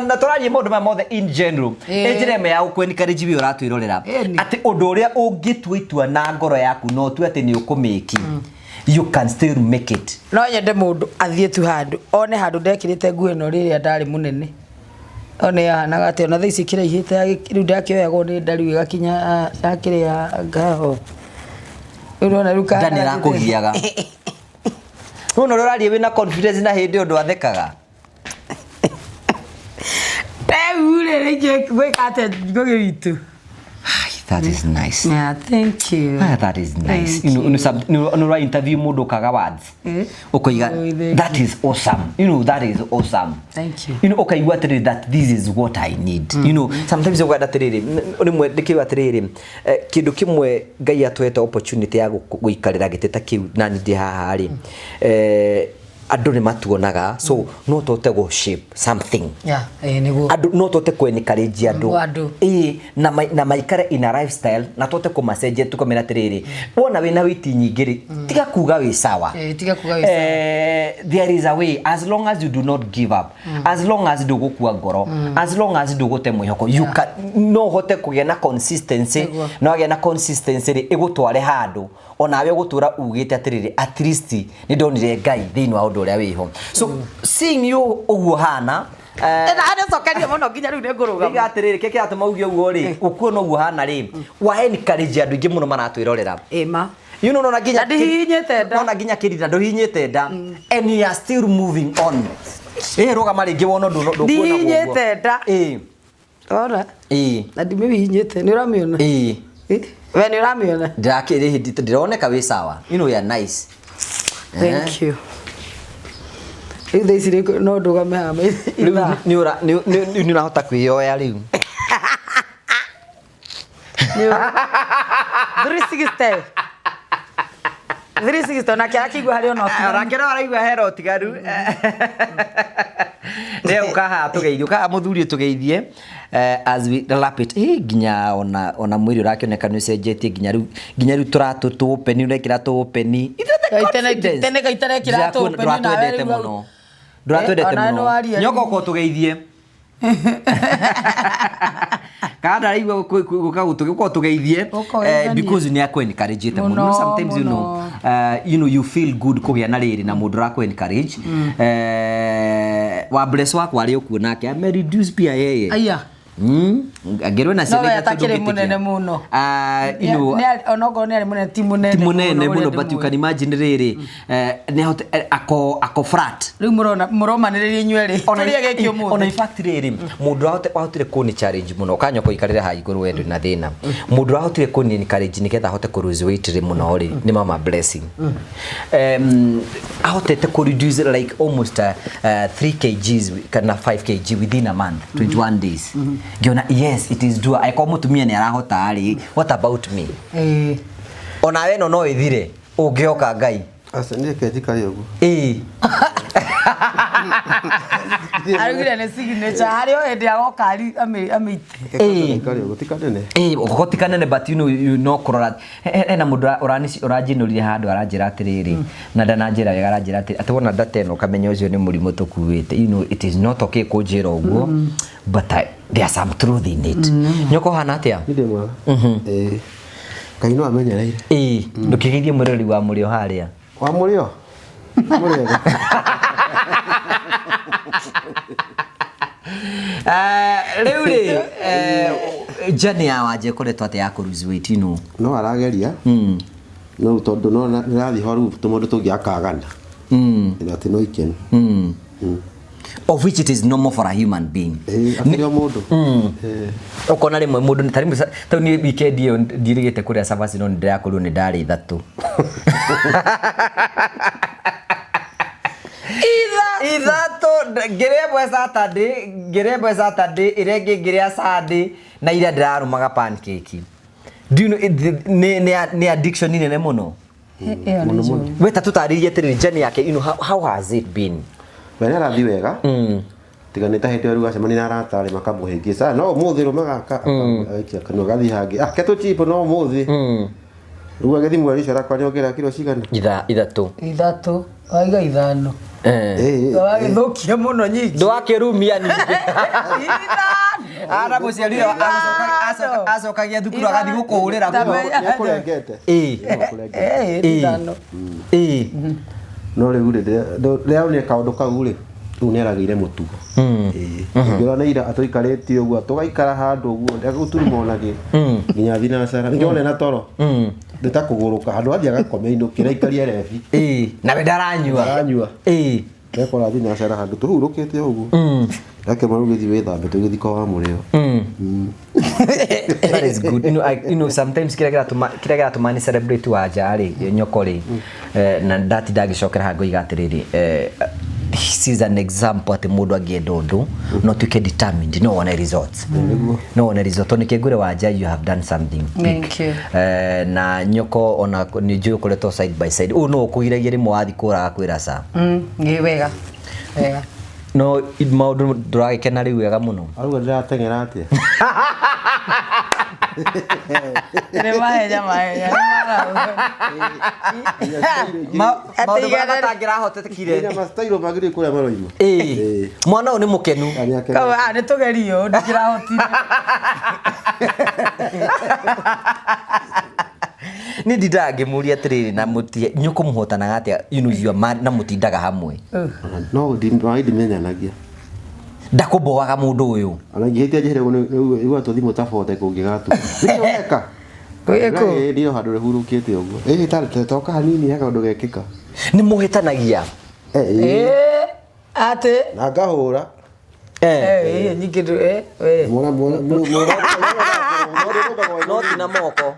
Speaker 2: na tũraria maũndũ maya mothe in general. Ĩ njĩra ĩmwe ya gũkũ encourage we ũratwĩrorera
Speaker 1: Ĩni.
Speaker 2: atĩ ũndũ ũrĩa ũngĩtua itua na ngoro yaku na ũtue atĩ nĩ ũkũmĩki, you can still make it.
Speaker 1: No nyende mũndũ athiĩ tu handũ one handũ ndekĩrĩte nguo ĩno rĩrĩa ndarĩ mũnene, one yahanaga atĩa. Ona thaa ici kĩraihĩte rĩu ndakĩoyagwo nĩ nda, rĩu ĩgakinya yakĩrĩa ngaho rĩu nona rĩu
Speaker 2: Nda nĩ
Speaker 1: kahanaga atĩa.
Speaker 2: ĩrakũgiaga. Rĩu ũrĩa ũraria wĩna confidence na hĩndĩ ĩyo ndwathekaga.
Speaker 1: Rĩu rĩ, rĩngĩ gwĩka atĩa, Ngũgĩ witũ?
Speaker 2: Ai, that is nice.
Speaker 1: Yeah, thank you.
Speaker 2: Ah, that is nice.
Speaker 1: Thank
Speaker 2: You know, nĩ interview mũndũ ũkaga words. Ũkoiga
Speaker 1: Oh, thank
Speaker 2: that is awesome. That is awesome.
Speaker 1: Thank you.
Speaker 2: Ũkaigua atĩrĩrĩ that this is what I need. Sometimes ũkenda atĩrĩrĩ, rĩmwe ndĩkĩuga atĩrĩrĩ, kĩndũ kĩmwe Ngai atũhete opportunity ya gũikarĩra gĩtĩ ta kĩu na niĩ ndĩ haha rĩ, andũ nĩ matuonaga, so no tũhote gũ shape something.
Speaker 1: Yeah, nĩguo.
Speaker 2: Andũ no tũhote kũ encourage andũ.
Speaker 1: Andũ.
Speaker 2: Ĩĩ, na maikare in a lifestyle na tũhote kũmacenjia tũkamera atĩrĩrĩ, wona wĩna weight nyingĩ rĩ, tiga kuga wĩ sawa.
Speaker 1: Tiga kuga wĩ sawa.
Speaker 2: There is a way, as long as you do not give up, as long as ndũgũkua ngoro, as long as ndũgũte mwĩhoko, you can, no ũhote kũgĩa na consistency.
Speaker 1: Nĩguo.
Speaker 2: Na wagĩa na consistency rĩ, ĩgũtware handũ onawe ũgũtũra ugĩte atĩrĩrĩ, at least nĩ ndonire Ngai thĩinĩ wa ũndũ ũrĩa wĩho. So seeing you ũguo hana,
Speaker 1: Na nĩcokerie mũno nginya rĩu nĩ ngũrũgama.
Speaker 2: Ndiga atĩrĩrĩ, kĩrĩa kĩratũma uge ũguo rĩ, ũkuona ũguo hana rĩ, wa encourage andũ aingĩ mũno maratwĩrorera.
Speaker 1: Ĩma.
Speaker 2: Nona nginya
Speaker 1: Na ndihihinyĩte nda.
Speaker 2: Nona nginya kĩrira ndũhihinyĩte nda, and you are still moving on. Rũgama rĩngĩ wona ũndũ ndũkuona ũguo.
Speaker 1: Ndihihinyĩte nda. Ora. Na ndimĩhihinyĩte, nĩ ũramĩona? We nĩ ũramĩona?
Speaker 2: Ndĩrakĩrĩ hĩndĩ ndĩroneka wĩ sawa. You are nice.
Speaker 1: Thank you. Rĩu thaa ici rĩ, no ndũgame haha
Speaker 2: Rĩu
Speaker 1: ithaa.
Speaker 2: nĩ ũrahota kwĩyoya rĩu.
Speaker 1: 360. 360 ona kĩara kĩigua harĩ ona ũtiganu.
Speaker 2: Onake no araigua hena ũtiganu. Rĩu ũkahaha tũgeithie, ũkahaha mũthuri tũgeithie, as we wrap it. Nginya ona mwĩrĩ ũrakĩoneka nĩ ũcenjetie, nginya rĩu tũratũ tũpeni, ũrekĩra tũpeni. Ithuĩ the confidence.
Speaker 1: Tene kaita rekĩra tũpeni nawe
Speaker 2: Ndũratwendete
Speaker 1: rĩu
Speaker 2: mũno. Ndũratwendete
Speaker 1: Onawe
Speaker 2: mũno.
Speaker 1: nĩ waria
Speaker 2: Nyoka
Speaker 1: rĩu.
Speaker 2: ũkorwo tũgeithie. Kana ndaraigua gũka gũkorwo tũgeithie,
Speaker 1: Gũka ũgeithanie.
Speaker 2: because nĩ akũ encourage mũno.
Speaker 1: Mũno,
Speaker 2: Sometimes
Speaker 1: mũno.
Speaker 2: you feel good kũgĩa na rĩrĩ na mũndũ ũrakũ encourage. Wa bless wakwa arĩ ũkuo nake ame reduce pia yeye.
Speaker 1: Aya.
Speaker 2: Angĩrwo na
Speaker 1: No
Speaker 2: ciana
Speaker 1: we
Speaker 2: ithatũ
Speaker 1: atakĩrĩ
Speaker 2: ndũngĩtĩkia.
Speaker 1: mũnene mũno. Onokorwo nĩ arĩ mũnene, ti mũnene
Speaker 2: Ti mũnene
Speaker 1: mũno
Speaker 2: mũno,
Speaker 1: ũrĩa
Speaker 2: but you
Speaker 1: ndĩmũĩ.
Speaker 2: can imagine rĩrĩ, nĩ ahote, ako flat.
Speaker 1: Rĩu mũromanĩrĩria inyuĩ erĩ. Tũrĩe gĩkĩ ũmũthĩ.
Speaker 2: Ona in fact rĩrĩ, mũndũ wahotire kũni challenge mũno, kanyoko ikarĩre haha igũrũ we ndũrĩ na thĩna. Mũndũ wahotire kũni encourage nĩgetha ahote kũ lose weight rĩ mũno rĩ, nĩ mama Blessing. Ahotete kũ reduce like almost 3 kgs kana 5 kg within a month, 21 days. Ngĩona yes, it is doable. Angĩkorwo mũtumia nĩ arahota rĩ, what about me? Onawe ĩno no ĩthire ũngĩhoka Ngai.
Speaker 5: Aca, niĩ reke njikare ũguo.
Speaker 1: Araugire nĩ signature, harĩ o hĩndĩ agoka amĩite.
Speaker 5: Reke njikare ũguo, ti kanene.
Speaker 2: Ũguo ti kanene, but you no kũrora. Hena mũndũ ũranjinũrire handũ aranjĩra atĩrĩrĩ, na ndananjĩra wega, aranjĩra atĩrĩ, atĩ wona ndata ĩno ũkamenya ũcio nĩ mũrimũ tũkuĩte. It is not okay kũnjĩra ũguo, but there are some truth in it. Nyoko ũhana atĩa?
Speaker 5: Niĩ ndĩ mwega. Ngai no amenyereire.
Speaker 2: Ndũkĩgeithie mwĩroreri wa mũrĩo harĩa.
Speaker 5: Wa mũrĩo? Mũrĩega.
Speaker 2: Rĩu rĩ, journey ya Wanja ĩkoretwo atĩa ya kũ lose weight, you know?
Speaker 5: No arageria. No tondũ no nĩrathiĩ ho rĩu tũmaũndũ tũngĩ akagana. Na atĩ no ikeno.
Speaker 2: Of which it is normal for a human being.
Speaker 5: Akĩrĩ o mũndũ.
Speaker 2: Ũkona rĩmwe mũndũ ta rĩmwe ta rĩu niĩ weekend ĩyo ndirĩgĩte kũrĩa cabaci, no nĩndĩrakorirwo nĩ ndarĩ ithatũ. Ithatũ, ngĩrĩa ĩmwe Saturday, ngĩrĩa ĩmwe Saturday, ĩrĩa ĩngĩ ngĩrĩa Sunday, na ira ndĩrarũmaga pancake. Do you know, it, nĩ addiction nene mũno.
Speaker 1: Ĩyo nĩ njũru.
Speaker 2: We ta tũtarĩrie atĩrĩrĩ journey yake, you know, how has it been?
Speaker 5: We nĩ arathiĩ wega, tiga nĩ ta hĩndĩ ĩyo rĩu acemania na arata rĩ makamũhĩngĩca, no ũmũthĩ rũma gaka agaikia kanua gathiĩ hangĩ, ah, ke tũchimbo no ũmũthĩ rĩu agĩthiĩ mweri ũcio arakwa nĩongera kiro cigana?
Speaker 2: 3.
Speaker 1: 3 waiga 5.
Speaker 2: Eh.
Speaker 1: Wagĩthũkia mũno nyingĩ.
Speaker 2: Ndwakĩrumia ningĩ.
Speaker 1: 5.
Speaker 2: Ara mũciari
Speaker 1: 5.
Speaker 2: acokagia thukuru agathiĩ gũkũhũrĩra nguo.
Speaker 5: Nĩakũrengete.
Speaker 2: Ĩĩ.
Speaker 1: Eh, 5.
Speaker 2: Ĩĩ.
Speaker 5: No rĩu rĩ, rĩrĩa onire kaũndũ kau rĩ, rĩu nĩaragĩire mũtugo. Ĩĩ. Ũngĩona ira atũikarĩtie ũguo, tũgaikara handũ ũguo, ndegũturuma ona kĩ. Nginya thinacara. Ningĩ na toro. Nĩ ta kũgũrũka handũ athiĩ agakome inũkĩra aikarie rebi.
Speaker 2: Ĩĩ. Na we ndaranyua.
Speaker 5: Ndaranyua.
Speaker 2: Ĩĩ.
Speaker 5: Ndekora thinacara handũ tũhurũkĩte ũguo. Ndakĩmwĩra rĩu gĩthiĩ wĩthambe tũgĩthiĩ kwa wa mũrĩo.
Speaker 2: That is good. You know, I, you know, sometimes kĩrĩa kĩratũma nĩ celebrate Wanja rĩ, nyoko rĩ, na ndatinda ngĩcokera haha ngoiga atĩrĩrĩ, this is an example atĩ mũndũ angĩenda ũndũ no tuĩke determined no wone results. No wone results. Tondũ nĩkĩo ngwĩre Wanja, you have done something big.
Speaker 1: Thank you.
Speaker 2: Na nyoko ona nĩ njũĩ ũkoretwo side by side. Ũyũ no ũkũgiragia rĩmwe wathiĩ kũraga kwĩra ca.
Speaker 1: Nĩ wega. Wega.
Speaker 2: No maũndũ ndũragĩkena rĩu wega mũno.
Speaker 5: Arauga ndĩrateng'era atĩa?
Speaker 1: Nĩ mahenya mahenya. Nĩ
Speaker 2: Maũndũ marĩa matangĩrahotekire.
Speaker 5: Nginya mastairo magĩrĩire kũrĩa maroima.
Speaker 2: Ĩĩ. Mwana ũyũ nĩ mũkenu.
Speaker 1: Kau ah nĩ tũgerio ndikĩrahotire.
Speaker 2: Nĩ ndindaga ngĩmũria atĩrĩrĩ, na mũtie nyũkũ mũhotanaga atĩa, you know, you are married, na mũtindaga hamwe.
Speaker 5: No ndimenyanagia.
Speaker 2: Ndakũmboaga mũndũ ũyũ.
Speaker 5: Ona ingĩhĩtia njĩre igua tũthimũ ta bote kũngĩgatuka. Nĩkĩ ũreka?
Speaker 1: Gwĩkũ?
Speaker 5: Ĩĩ, ndio handũ rĩhurũkĩte ũguo. Ĩĩ, ta toka hanini he kaũndũ gekĩka.
Speaker 2: Nĩ mũhĩtanagia.
Speaker 5: Ĩĩ.
Speaker 1: Eh, atĩ
Speaker 5: Na ngahũra.
Speaker 1: eh nyingĩ ndũ eh we.
Speaker 5: Mwana mwana mwana.
Speaker 2: No ti na moko.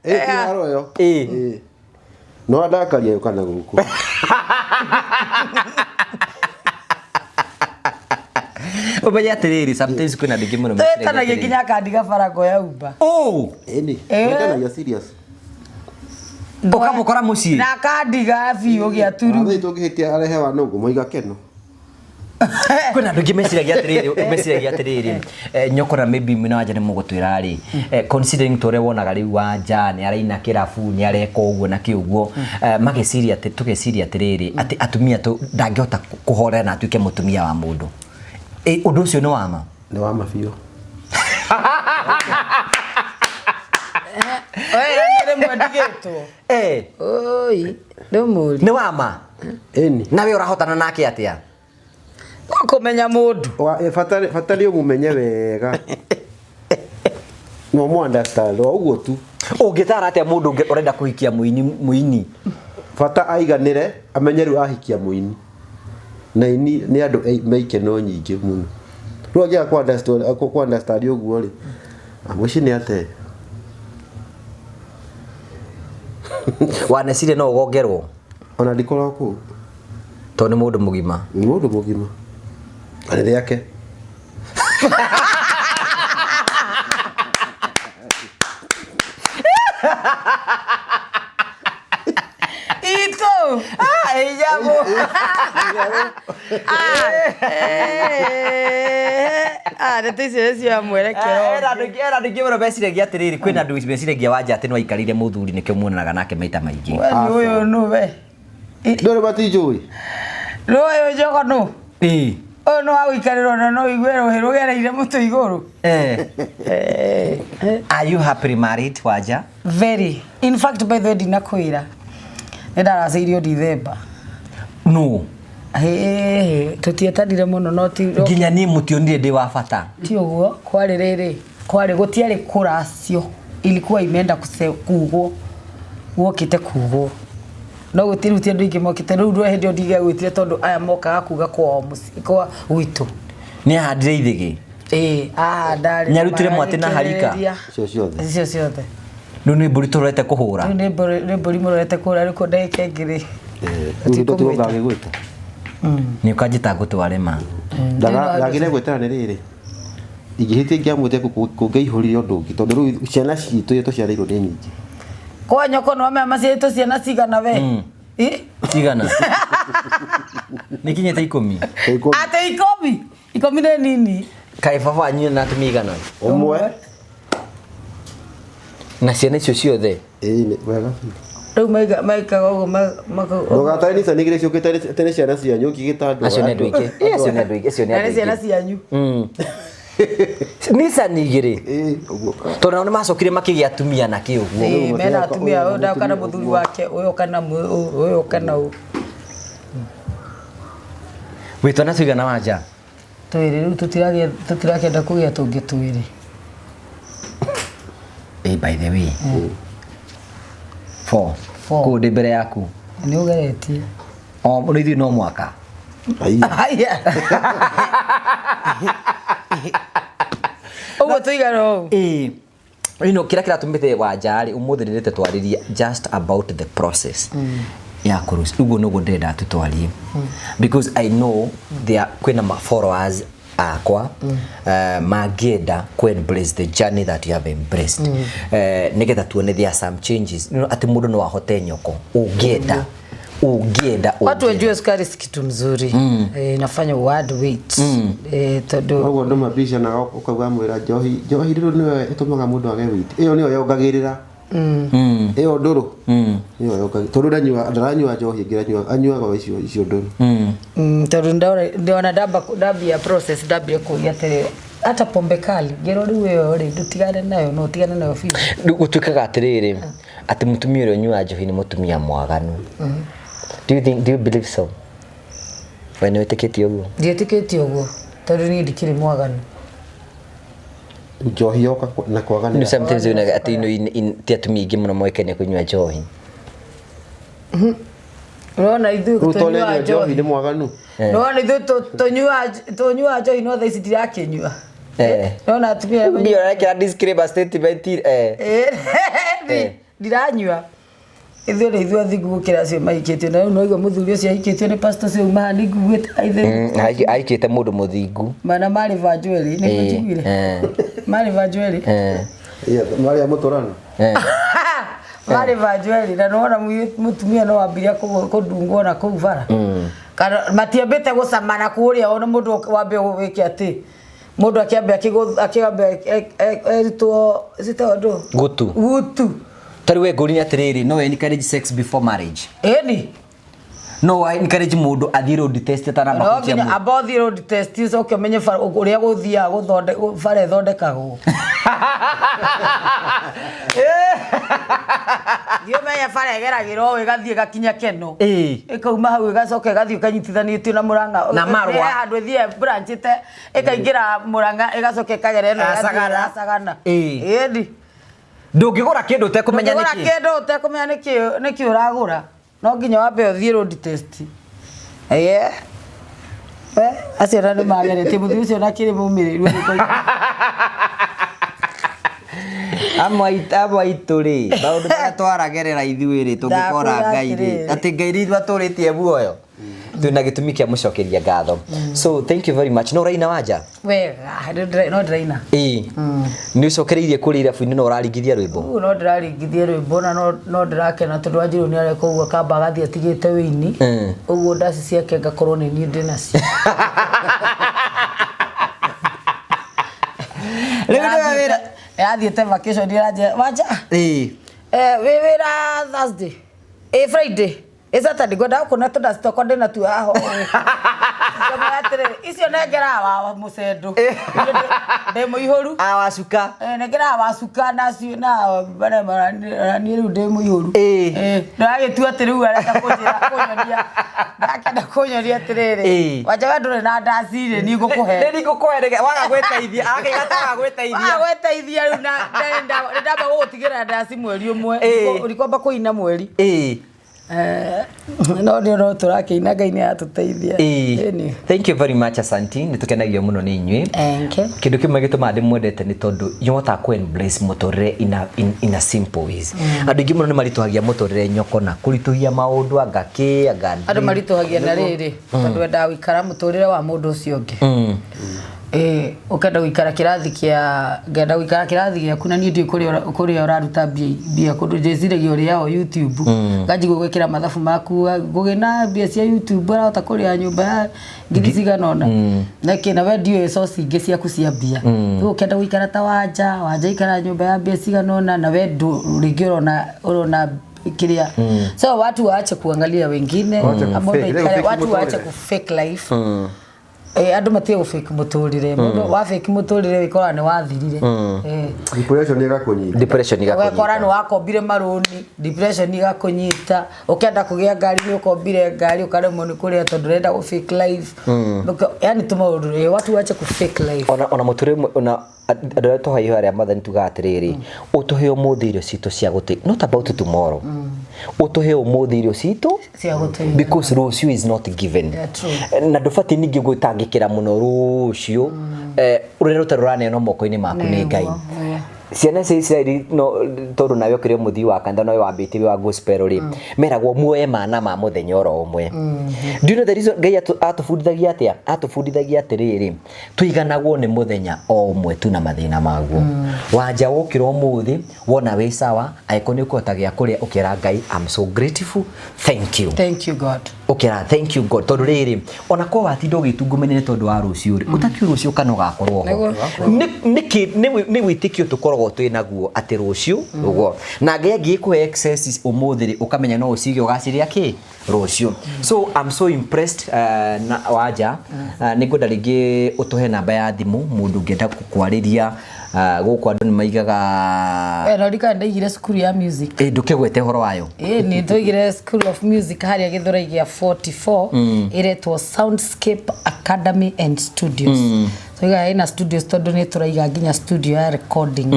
Speaker 5: Ĩĩ, ti haro ĩyo.
Speaker 2: Ĩĩ.
Speaker 5: No andakaria yũka na gũkũ.
Speaker 2: Ũmenye atĩrĩrĩ, sometimes kwĩna andũ aingĩ mũno meciragia
Speaker 1: Twĩtanagia
Speaker 2: atĩrĩrĩ.
Speaker 1: nginya akandiga bara ngoya Uber.
Speaker 2: Ũ!
Speaker 5: Ĩni.
Speaker 1: Ĩĩ.
Speaker 5: Wĩtanagia serious.
Speaker 2: Ũkamũkora mũciĩ.
Speaker 1: Na akandiga biũ gĩa turu.
Speaker 5: Athii tũngĩhĩtia arehe wa nũngũ moiga keno.
Speaker 2: Kwĩna andũ aingĩ meciragia atĩrĩrĩ, meciragia atĩrĩrĩ, nyoko na maybe mwena Wanja nĩ mũgũtwĩra rĩ, considering ta ũrĩa wonaga rĩu Wanja nĩ araina kĩrabu, nĩ areka ũguo na kĩ ũguo, mageciria atĩ, tũgeciria atĩrĩrĩ, atĩ atumia ndangĩhota kũhorera na atuĩke mũtumia wa mũndũ. Ũndũ ũcio nĩ wa ma?
Speaker 5: Nĩ wa ma biũ.
Speaker 1: We rĩmwe ndigĩtwo. Oi, ndũmũri.
Speaker 2: Nĩ wa ma?
Speaker 5: Ĩni.
Speaker 2: Na we ũrahotana nake atĩa?
Speaker 1: No kũmenya mũndũ.
Speaker 5: Bata nĩ ũmũmenye wega. No mu understand o ũguo tu.
Speaker 2: Ũngĩtara atĩa mũndũ ũngĩ ũrenda kũhikia mũini?
Speaker 5: Bata aiganĩre amenye rĩu ahikia mũini. Na ini nĩ andũ me ikeno nyingĩ mũno. Rĩu angĩaga kũ understand ũguo rĩ, mũciĩ nĩ ate.
Speaker 2: Waneciria no ũgongerwo?
Speaker 5: Ona ndikoragwo kũu.
Speaker 2: Tondũ nĩ mũndũ mũgima.
Speaker 5: Nĩ mũndũ mũgima. Na nĩ rĩake.
Speaker 1: Itu. Ah, ijabu. Ah, ndeto icio nĩ cia mwerekero.
Speaker 2: Era andũ aingĩ mũno meciragia atĩrĩrĩ, kwĩna andũ meciragia Wanja atĩ no aikarĩire mũthuri nĩkĩo muonanaga nake maita maingĩ.
Speaker 1: We nĩ ũyũ nũ we?
Speaker 5: Ndũrĩ matinjũĩ.
Speaker 1: Nũ ũyũ njogo nũ?
Speaker 2: Ĩĩ.
Speaker 1: Ũyũ nĩ wa gũikarĩrwo na no ũigue rũhĩ rũgereire mũtĩ igũrũ.
Speaker 2: Are you happily married, Wanja?
Speaker 1: Very. In fact, by the way, ndinakwĩra. Nĩ ndaracĩirio Dithemba.
Speaker 2: No.
Speaker 1: Hĩĩ, tũtietanire mũno no ti
Speaker 2: Nginya niĩ mũtionire ndĩ wa bata.
Speaker 1: ti ũguo kwarĩ rĩrĩ kwarĩ gũtiarĩ kũracio ilikuwa imeenda kugwo guokĩte kugwo no gũtirĩ rĩu ti andũ aingĩ mokĩte rĩu ndwe hĩndĩ ĩyo ndigĩagwĩtire tondũ aya mokaga kuga kwao mũciĩ kwa gwitũ.
Speaker 2: Nĩ ahandire ithĩgĩ.
Speaker 1: Ĩĩ, ahanda rĩ
Speaker 2: Nĩarutire mwatĩ na harika?
Speaker 5: Icio ciothe.
Speaker 1: Icio ciothe.
Speaker 2: Rĩu nĩ mbũri tũrorete kũhũra.
Speaker 1: Rĩu nĩ mbũri mũrorete kũhũra rĩu kũ ndagĩka ĩngĩ rĩ.
Speaker 5: Rĩu tũtigwo ngagĩgwĩta.
Speaker 2: Nĩ ũkanjĩta ngũtware ma.
Speaker 5: Ndagire gwĩtana nĩ rĩrĩ. Ingĩhĩtia ingĩamwĩte kũngĩaihũrire ũndũ ũngĩ tondũ rĩu ciana citũ iria tũciarĩirwo nĩ nyingĩ.
Speaker 1: Kwa nyoko no mea maciarĩtwo ciana cigana we? Ĩ?
Speaker 2: Cigana nĩ kinyĩte 10.
Speaker 5: 10.
Speaker 1: Atĩ 10? 10 nĩ nini.
Speaker 2: Kaĩ baba wanyu na atumia igana?
Speaker 5: Ũmwe.
Speaker 2: Na ciana icio ciothe?
Speaker 5: Ĩĩ, nĩ wega biũ.
Speaker 1: Rĩu maikaga ũguo
Speaker 5: Ndũgatare Nissan igĩrĩ ciũkĩte atĩ nĩ ciana cianyu ũkĩgĩta andũ.
Speaker 2: Acio nĩ andũ aingĩ. Ĩ, acio nĩ andũ aingĩ, acio nĩ
Speaker 1: Na
Speaker 2: andũ
Speaker 1: nĩ ciana
Speaker 2: aingĩ.
Speaker 1: cianyu.
Speaker 2: Nissan igĩrĩ.
Speaker 5: Ĩĩ, ũguo.
Speaker 2: Tondũ nao nĩ macokire makĩgĩa atumia na kĩ ũguo.
Speaker 1: Ĩĩ, mena atumia,
Speaker 5: Ũyũ
Speaker 1: ũyũ ndaka na
Speaker 5: mũtumia
Speaker 1: mũthuri
Speaker 5: ũguo.
Speaker 1: wake, ũyũ kana ũyũ kana ũyũ.
Speaker 2: Wĩ twana tũigana wanja?
Speaker 1: Twĩrĩ rĩu tũtirakĩenda kũgĩa tũngĩ twĩrĩ.
Speaker 2: Ĩ, by the way. 4.
Speaker 1: 4.
Speaker 2: Kũu ndĩ mbere yaku.
Speaker 1: Nĩ ũgeretie.
Speaker 2: O, nĩ ithuĩ no mwaka.
Speaker 5: Aiya.
Speaker 1: Aiya. Ũguo tũigana ũũ.
Speaker 2: Ĩĩ. You know, kĩrĩa kĩratũmĩte wanja rĩ, ũmũthĩ ndĩrĩte twarĩrie just about the process ya kũrũci. Ũguo nĩguo ndĩrenda tũtwarie. Because I know there kwĩna ma followers akwa mangĩenda ku embrace the journey that you have embraced. Nĩgetha tuone there are some changes. You know, atĩ mũndũ no ahote nyoko ũngĩenda. Ũngĩenda,
Speaker 1: Watu
Speaker 2: ũngĩenda.
Speaker 1: wajue sukari si kitu mzuri. Inafanya word weight. Tondũ
Speaker 5: Koguo andũ mabicanaga ũkauga mwĩra njohi, njohi rĩu nĩyo ĩtũmaga mũndũ age weight. Ĩyo nĩyo yongagĩrĩra. Ĩyo ndũrũ. Nĩyo yongagĩrĩra. Tondũ ndaranyua njohi ĩngĩ anyuaga icio ndũrũ.
Speaker 1: Tondũ ndona ndambia process, ndambia kũria atĩrĩrĩ, hata pombe kali, ngĩrwo rĩu ĩyo rĩ, ndũtigane nayo, no ũtigane nayo biũ.
Speaker 2: Rĩu gũtuĩkaga atĩrĩrĩ, atĩ mũtumia ũrĩa ũnyuaga njohi nĩ mũtumia mwaganu. Do you think, do you believe so? We nĩ wĩtĩkĩtie ũguo?
Speaker 1: Ndiĩtĩkĩtie ũguo, tondũ niĩ ndikĩrĩ mwaganu.
Speaker 5: Njohi yoka na kwaganĩra.
Speaker 2: No, sometimes yonaga atĩ ti atumia aingĩ mũno moĩkaine kũnyua njohi.
Speaker 1: Ũrona ithuĩ
Speaker 5: Rĩu tondũ
Speaker 1: tũnyuaga
Speaker 5: nĩ njohi
Speaker 1: njohi.
Speaker 5: nĩ mwaganu.
Speaker 1: Ũrona ithuĩ tũnyuaga njohi no thaa ici ndirakĩnyua. Ũrona atumia arĩa
Speaker 2: Ndio ũrekĩra disclaimer statement,
Speaker 1: Ndiranyua. Ithuĩ nĩ ithuĩ athingu gũkĩra acio mahikĩtio. Na rĩu no igua mũthuri ũcio ahikĩtio nĩ pastor ũcio uma haha nĩ nguĩte aithe.
Speaker 2: Ahikĩte mũndũ mũthingu.
Speaker 1: Mana marĩ vanjueli, nĩguo njiguire. Marĩ vanjueli.
Speaker 5: Iya, marĩ a mũtũrano.
Speaker 1: Marĩ vanjueli, na nĩwona mũtumia no ambirie kũndungwo na kũu bara. Kana matiambĩte gũcamana kũrĩa, ona mũndũ wambe wĩke atĩ. Mũndũ akĩambe akĩambe erutwo, citagwo ndũ?
Speaker 2: Gutu.
Speaker 1: Gutu.
Speaker 2: Tarĩu we ngũria atĩrĩrĩ, no encourage sex before marriage?
Speaker 1: Ĩni.
Speaker 2: No encourage mũndũ athiĩ road test atanamba
Speaker 1: No
Speaker 2: kũhikia
Speaker 1: nginya
Speaker 2: mũndũ?
Speaker 1: amba ũthiĩ road test ũcoke ũmenye ũrĩa gũthiaga bara ĩthondekagwo. Thiĩ ũmenye bara ĩgeragĩra ũũ ĩgathiĩ ĩgakinya Keno. Ĩkauma hau ĩgacoka ĩgathiĩ ĩkanyitithanĩtio na Mũrang'a.
Speaker 2: Na Marwa.
Speaker 1: He handũ ĩthiĩ branchĩte ĩkaingĩra Mũrang'a ĩgacoka ĩkagera ĩno ĩgathiĩ
Speaker 2: Sagana.
Speaker 1: Sagana. Ĩni.
Speaker 2: Ndũngĩgũra kĩndũ ũtekũmenya
Speaker 1: Ndũngĩgũra
Speaker 2: nĩkĩ.
Speaker 1: kĩndũ ũtekũmenya nĩkĩ ũragũra. No nginya wambe ũthiĩ road test. Acio na nĩ mageretie mũthuri ũcio na kĩrĩ mũmĩrĩru agĩkorwo.
Speaker 2: Amwe aitũ rĩ, maũndũ marĩa twaragerera ithuĩ rĩ, tũngĩkora
Speaker 1: Ndakwĩra
Speaker 2: Ngai rĩ,
Speaker 1: atĩrĩrĩ.
Speaker 2: atĩ Ngai rĩ ithuĩ atũrĩtie muoyo. Twĩna gĩtũmi kĩa mũcokeria ngatho. So thank you very much. No ũraina wanja?
Speaker 1: Wega, no ndĩraina.
Speaker 2: Ĩĩ. Nĩ ũcokereirie kũrĩa irabu-inĩ no ũraringithia rwĩmbo?
Speaker 1: Ũguo no ndĩraringithia rwĩmbo na no ndĩrakena tondũ Wanjirũ nĩ areka ũguo akamba agathiĩ atigĩte wĩini. Ũguo ndaci ciake ngakorwo nĩ niĩ ndĩnacio.
Speaker 2: Rĩu nĩwe wĩra.
Speaker 1: Yathiĩte vacation ĩranjĩra, Wanja?
Speaker 2: Ĩĩ.
Speaker 1: Wĩ wĩra Thursday? Ĩ Friday? Ĩ Saturday? Ngwendaga gũkuona tũndaci twakwa ndĩnatuo haha ũũ. Ngamwĩra atĩrĩrĩ, icio nengeraga wa mũcendo. Ndĩ mũihũru.
Speaker 2: A wacuka.
Speaker 1: Nengeraga wacuka na cio na bare niĩ rĩu ndĩ mũihũru. Ndĩragĩtua atĩ rĩu arenda kũnjĩra kũnyonia. Ndakenda kũnyonia atĩrĩrĩ. Wanja we ndũrĩ na ndaci rĩ, niĩ ngũkũhe.
Speaker 2: Nĩ ngũkũhe nĩgetha waga gwĩteithia. Akĩiga ta waga gwĩteithia.
Speaker 1: Waga gwĩteithia rĩu na ndamba gũgũtigĩra ndaci mweri ũmwe. Ndikwamba kũina mweri. No nĩ no tũrakĩina Ngai nĩ aratũteithia. Ĩni.
Speaker 2: Thank you very much, Asanti. Nĩ tũkenagio mũno nĩ inyuĩ.
Speaker 1: Thank you.
Speaker 2: Kĩndũ kĩmwe gĩtũmaga ndĩmwendete nĩ tondũ nĩũhotaga kũ embrace mũtũrĩre in a simple ways. Andũ aingĩ mũno nĩ maritũhagia mũtũrĩre nyoko na kũritũhia maũndũ anga kĩ, anga
Speaker 1: Andũ maritũhagia na rĩrĩ, tondũ wendaga gũikara mũtũrĩre wa mũndũ ũcio ũngĩ. Ĩĩ, ũkenda gũikara kĩrathi kĩa ngenda gũikara kĩrathi gĩaku na niĩ ndiũĩ kũrĩa kũrĩa ũraruta mbia mbia kũndũ njĩciragia ũrĩa o YouTube nganjigua gwĩkĩra mathabu maku ngũgĩ na mbia cia YouTube arahota kũrĩha nyũmba ya ngiri cigana ũna na kĩ na we ndiũĩ source ingĩ ciaku cia mbia. Rĩu ũkenda gũikara ta Wanja, Wanja ikara nyũmba ya mbia cigana ũna na we rĩngĩ ũrona kĩrĩa. So watu waache kuangalia wengine.
Speaker 5: Waache
Speaker 1: ama
Speaker 5: kufake.
Speaker 1: ũndũ
Speaker 5: Rĩu
Speaker 1: aikare,
Speaker 5: fake
Speaker 1: watu waache
Speaker 5: mũtũrĩre.
Speaker 1: ku fake life. Andũ matige gũ fake mũtũrĩre. Mũndũ wa fake mũtũrĩre wĩkoraga nĩ wathirire.
Speaker 5: Depression ĩgakũnyita.
Speaker 2: Depression
Speaker 1: Ũgekora
Speaker 2: igakũnyita.
Speaker 1: nĩ wakombire marũni, depression igakũnyita. Ũkenda kũgĩa ngari nĩ ũkombire ngari ũkaremwo nĩ kũrĩha tondũ ũrenda gũ fake life. Yani tũmaũndũ, watu wache ku fake life.
Speaker 2: Ona mũtũrĩre ona andũ arĩa tũhaiho arĩa mathani tugaga atĩrĩrĩ, ũtũhe ũmũthĩ irio citũ cia gũtĩ, not about tomorrow, ũtũhe ũmũthĩ irio citũ
Speaker 1: cia gũtũigana.
Speaker 2: Because rũciũ is not given.
Speaker 1: Yeah, true.
Speaker 2: Na ndũbatiĩ ningĩ gwĩtangĩkĩra mũno rũciũ, rũrĩa rũtarĩ rũraneanwo moko-inĩ maku nĩ Ngai.
Speaker 1: Nĩguo.
Speaker 2: Ciana cia Isiraeli, no tondũ nawe ũkĩrĩ mũthii wa kanitha no wambĩtie wĩ wa gospel rĩ, meragwo muoye mana ma mũthenya oro ũmwe. Do you know the reason Ngai atũbundithagia atĩa? Atũbundithagia atĩrĩrĩ, tũiganagwo nĩ mũthenya o ũmwe tu na mathĩna maguo. Wanja wokĩra ũmũthĩ wona wĩ sawa, angĩkorwo nĩ ũkũhota gĩa kũrĩa, ũkera Ngai, "I'm so grateful, thank you."
Speaker 1: Thank you God.
Speaker 2: Ũkera "Thank you God," tondũ rĩrĩ ona ko watinda ũgĩtungumania nĩ tondũ wa rũciũ rĩ, ũtakĩũĩ rũciũ kana ũgakorwo ho. Nĩkĩ nĩ wĩtĩkio tũkoragwo twĩ naguo atĩ rũciũ ũguo na Ngai angĩgĩkũhe excess ũmũthĩ rĩ, ũkamenya no ũcige ũgacirĩa kĩ rũciũ. So I'm so impressed, na Wanja, nĩ ngwenda rĩngĩ ũtũhe namba ya thimũ mũndũ ũngĩenda kũkwarĩria. Gũkũ andũ nĩ maigaga.
Speaker 1: No rikana ndaigire cukuru ya music.
Speaker 2: Ĩ, ndũkĩgwete ũhoro wayo.
Speaker 1: Ĩ, nĩ twaigire School of Music harĩa Gĩthũrai gĩa 44, ĩretwo Soundscape Academy and Studios. Tũigaga ĩna studios tondũ nĩ tũraiga nginya studio ya recording,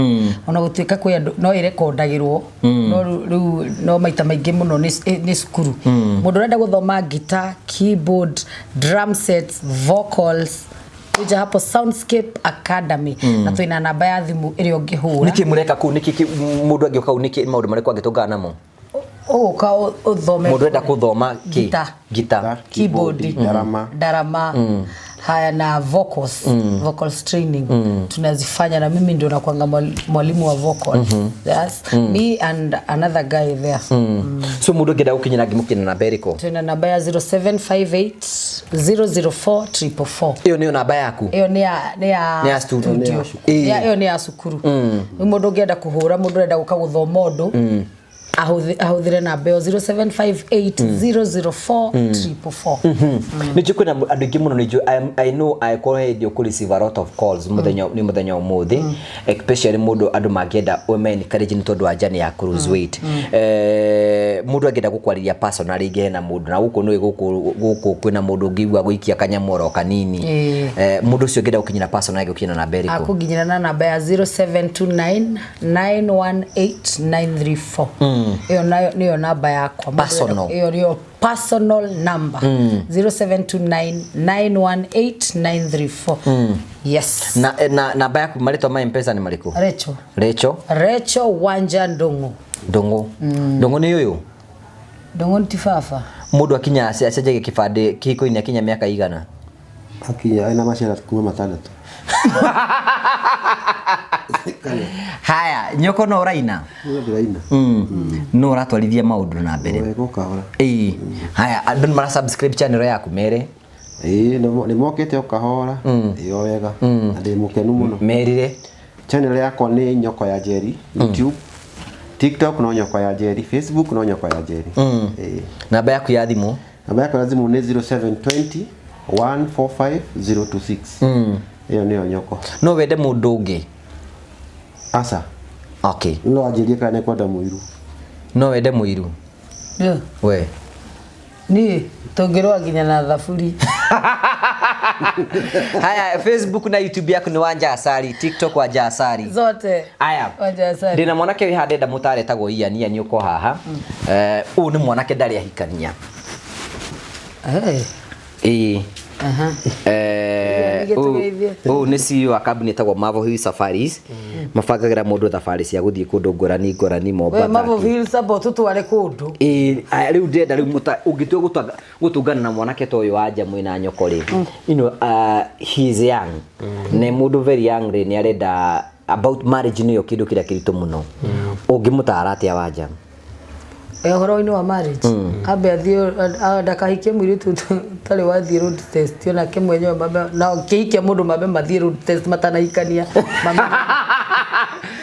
Speaker 1: ona gũtuĩka kwĩ andũ no ĩrekondagĩrwo, no rĩu no maita maingĩ mũno nĩ cukuru. Mũndũ ũrenda gũthoma guitar, keyboard, drum sets, vocals, kuja hapo Soundscape Academy, na twĩna namba ya thimũ ĩrĩa ũngĩhũra.
Speaker 2: Nĩkĩ mũreka kũu? Nĩkĩ mũndũ angĩũka kũu, nĩkĩ maũndũ marĩkũ angĩtũngana namo?
Speaker 1: Ũgũka ũthome.
Speaker 2: Mũndũ enda gũthoma kĩ?
Speaker 1: Guitar.
Speaker 2: Guitar.
Speaker 1: Keyboard,
Speaker 5: ndarama.
Speaker 1: Ndarama, haya, na vocals, vocals training tunazifanya, na mimi ndio nakwanga mwalimu wa vocal. Yes, me and another guy there.
Speaker 2: So mũndũ ũngĩenda gũkinyĩra ngĩmũkinyĩra namba ĩrĩkũ?
Speaker 1: Twina namba ya 0758 004 444.
Speaker 2: Ĩyo nĩyo namba yaku?
Speaker 1: Ĩyo nĩ ya
Speaker 2: Nĩ ya studio.
Speaker 1: Studio. Ĩyo nĩ ya cukuru. Rĩu mũndũ ũngĩenda kũhũra, mũndũ ũrenda gũka gũthoma ũndũ, ahũthĩre namba ĩyo 0758 004 444.
Speaker 2: Nĩ njũĩ kwĩna andũ aingĩ mũno, nĩ njũĩ I know angĩkorwo he hĩndĩ ũkũ receive a lot of calls mũthenya nĩ mũthenya ũmũthĩ, especially mũndũ andũ mangĩenda ũme encourage nĩ tondũ wa journey ya kũ lose weight. Mũndũ angĩenda gũkwarĩria personally, rĩngĩ hena mũndũ na gũkũ nĩ gũkũ kwĩna mũndũ ũngĩigua gũikia kanyamũ oro kanini. Mũndũ ũcio ũngĩenda gũkinyĩra personally angĩgũkinyĩra namba ĩrĩkũ?
Speaker 1: Akũnginyĩra na namba ya 0729 918 934. Ĩyo nayo nĩyo namba yakwa.
Speaker 2: Personal.
Speaker 1: Ĩyo nĩyo personal number, 0729 918 934, yes.
Speaker 2: Na namba yaku, marĩtwa ma M-Pesa nĩ marĩkũ?
Speaker 1: Recho.
Speaker 2: Recho.
Speaker 1: Recho Wanja Ndung'u.
Speaker 2: Ndũng'ũ. Ndũng'ũ nĩ ũyũ?
Speaker 1: Ndung'u nĩ ti baba.
Speaker 2: Mũndũ akinya acenjagia kĩbandĩ kĩhiko-inĩ akinya mĩaka igana?
Speaker 5: Akinya ena maciara kuma 6.
Speaker 2: Haya, nyoko, no ũraina?
Speaker 5: Nĩ ndĩraina.
Speaker 2: No ũratwarithia maũndũ na mbere.
Speaker 5: Wega, ũkahora.
Speaker 2: Ĩĩ, haya, andũ nĩ mara subscribe channel yaku, mere.
Speaker 5: Ĩĩ, nĩ mokĩte o kahora. Ĩĩ, o wega na ndĩ mũkenu mũno.
Speaker 2: Merire.
Speaker 5: Channel yakwa nĩ Nyoko ya Njeri YouTube, TikTok no Nyoko ya Njeri, Facebook no Nyoko ya Njeri. Ĩĩ.
Speaker 2: Namba yaku ya thimũ?
Speaker 5: Namba yakwa ya thimũ nĩ 0720 145 026. Ĩyo nĩyo Nyoko.
Speaker 2: No wende mũndũ ũngĩ?
Speaker 5: Aca.
Speaker 2: Okay.
Speaker 5: No anjĩrie kana nĩ kwenda mũiru.
Speaker 2: No wende mũiru?
Speaker 1: Yeah.
Speaker 2: We?
Speaker 1: Niĩ tũngĩrũa nginya na thaburi.
Speaker 2: Haya, Facebook na YouTube yaku nĩ Wanja Asali, TikTok Wanja Asali?
Speaker 1: Zote.
Speaker 2: Aya.
Speaker 1: Wanja Asali.
Speaker 2: Ndĩna mwanake wĩ haha ndenda mũtare etagwo Ian. Ian, ũko haha. Ũyũ nĩ mwanake ndarĩ ahikania.
Speaker 1: Hey.
Speaker 2: Ĩĩ. Eh,
Speaker 1: Ningĩ tũgeithie.
Speaker 2: Ũyũ nĩ CEO wa kambuni ĩtagwo Marvel Hill Safaris. Mabangagĩra mũndũ thabarĩ cia gũthiĩ kũndũ ngũrani ngũrani
Speaker 1: We
Speaker 2: Mombatha.
Speaker 1: Marvel Hills amba ũtũtware kũndũ.
Speaker 2: Ĩĩ, aya, rĩu ndĩrenda rĩu ũngĩtua gũtũngana na mwanake ta ũyũ wa nja mwĩna nyoko rĩ, you know, he is young. Na mũndũ very young rĩ, nĩ arenda about marriage nĩyo kĩndũ kĩrĩa kĩritũ mũno. Ũngĩmũtara atĩa wanja?
Speaker 1: Eh, ũhoro-inĩ wa marriage ambe athiĩ ndakahikie mũirĩtu ũtarĩ wathiĩ road test onake mwenyewe mambe na kĩhikia mũndũ mambe mathiĩ road test matanahikania.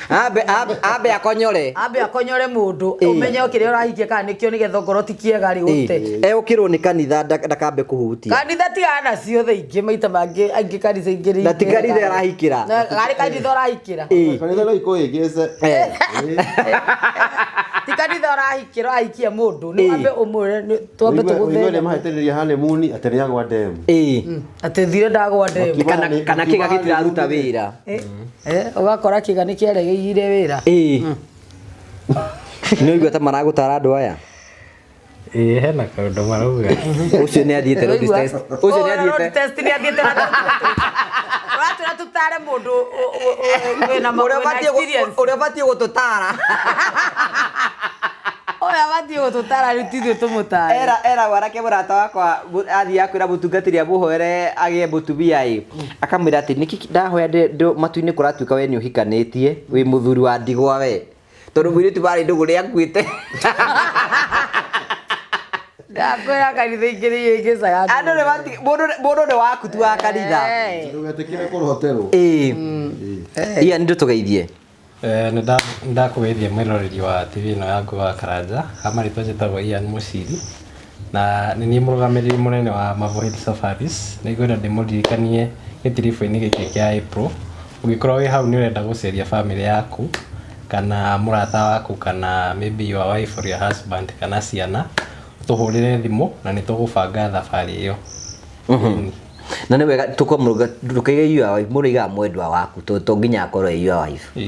Speaker 2: Ambe ambe ambe akonyore.
Speaker 1: Ambe akonyore mũndũ ũmenye kĩrĩa ũrahikia kana nĩkĩo nĩgetha ongorwo ti kĩega rĩ ũte.
Speaker 2: Egũkĩrwo nĩ kanitha ndakambe kũhutia.
Speaker 1: Kanitha tigana nacio thaa ingĩ maita mangĩ aingĩ kanitha ingĩ
Speaker 2: Na ti kanitha arahikĩra.
Speaker 1: Arĩ kanitha ũrahikĩra.
Speaker 5: Kanitha no ikũhĩngĩce.
Speaker 1: Ti kanitha ũrahikĩra ũrahikia mũndũ nĩ wambe ũmwĩre twambe
Speaker 5: Ũigue nĩ
Speaker 1: tũgũthe
Speaker 5: mahĩtĩrĩria honeymoon atĩ nĩ agwa ndemu.
Speaker 1: Atĩ thire ndagwa ndemu.
Speaker 2: Kana kĩga gĩtiraruta wĩra.
Speaker 1: Ũgakora kĩga nĩ kĩaregeire wĩra.
Speaker 2: Nĩ ũigua ta maragũtara andũ aya?
Speaker 3: Ĩĩ hena kaũndũ marauga.
Speaker 2: Ũcio nĩ athiĩte road test. Ũcio nĩ
Speaker 1: Road
Speaker 2: athiĩte.
Speaker 1: test nĩ athiĩte na ũratwĩra tũtare mũndũ wĩna
Speaker 2: Ũrĩa
Speaker 1: wĩna experience.
Speaker 2: ũrĩa ũbatiĩ gũtũtara.
Speaker 1: Ũyũ abatiĩ gũtũtara rĩu ti ithuĩ tũmũtare.
Speaker 2: Era era warake mũrata wakwa athiĩ akwĩra mũtungatĩri amũhoere agĩe mũtumia ĩ akamwĩra atĩ nĩkĩ ndahoya matu-inĩ kũratuĩka we nĩ ũhikanĩtie wĩ mũthuri wa ndigwa we tondũ mũirĩtu warĩ ndũgũ nĩ akuĩte.
Speaker 1: Ndakwĩra kanitha ingĩ nĩ ihĩngĩcaga andũ.
Speaker 2: Andũ nĩ mũndũ nĩ waku tu wa kanitha.
Speaker 5: Ndũgetĩkĩre kũroterwo.
Speaker 2: Ĩĩ. Iya nĩ ndũtũgeithie.
Speaker 3: Nĩ ndakũgeithia mwĩroreri wa TV ĩno ya Ngũgĩ wa Karanja. Ha marĩtwa njĩtagwo Ian Mũciri na nĩ niĩ mũrũgamĩrĩri mũnene wa Marvel Hill Safaris. Nĩ ngwenda ndĩmũririkanie gĩtiribũ-inĩ gĩkĩ kĩa April. Ũngĩkorwo wĩ hau nĩ ũrenda gũceria bamĩrĩ yaku kana mũrata waku kana maybe your wife or your husband kana ciana, tũhũrĩre thimũ na nĩ tũgũbanga thabarĩ ĩyo.
Speaker 2: Na nĩ wega tũkamũruga ndũkaige your wife mũndũ aigaga mwendwa waku to nginya akorwo e your wife.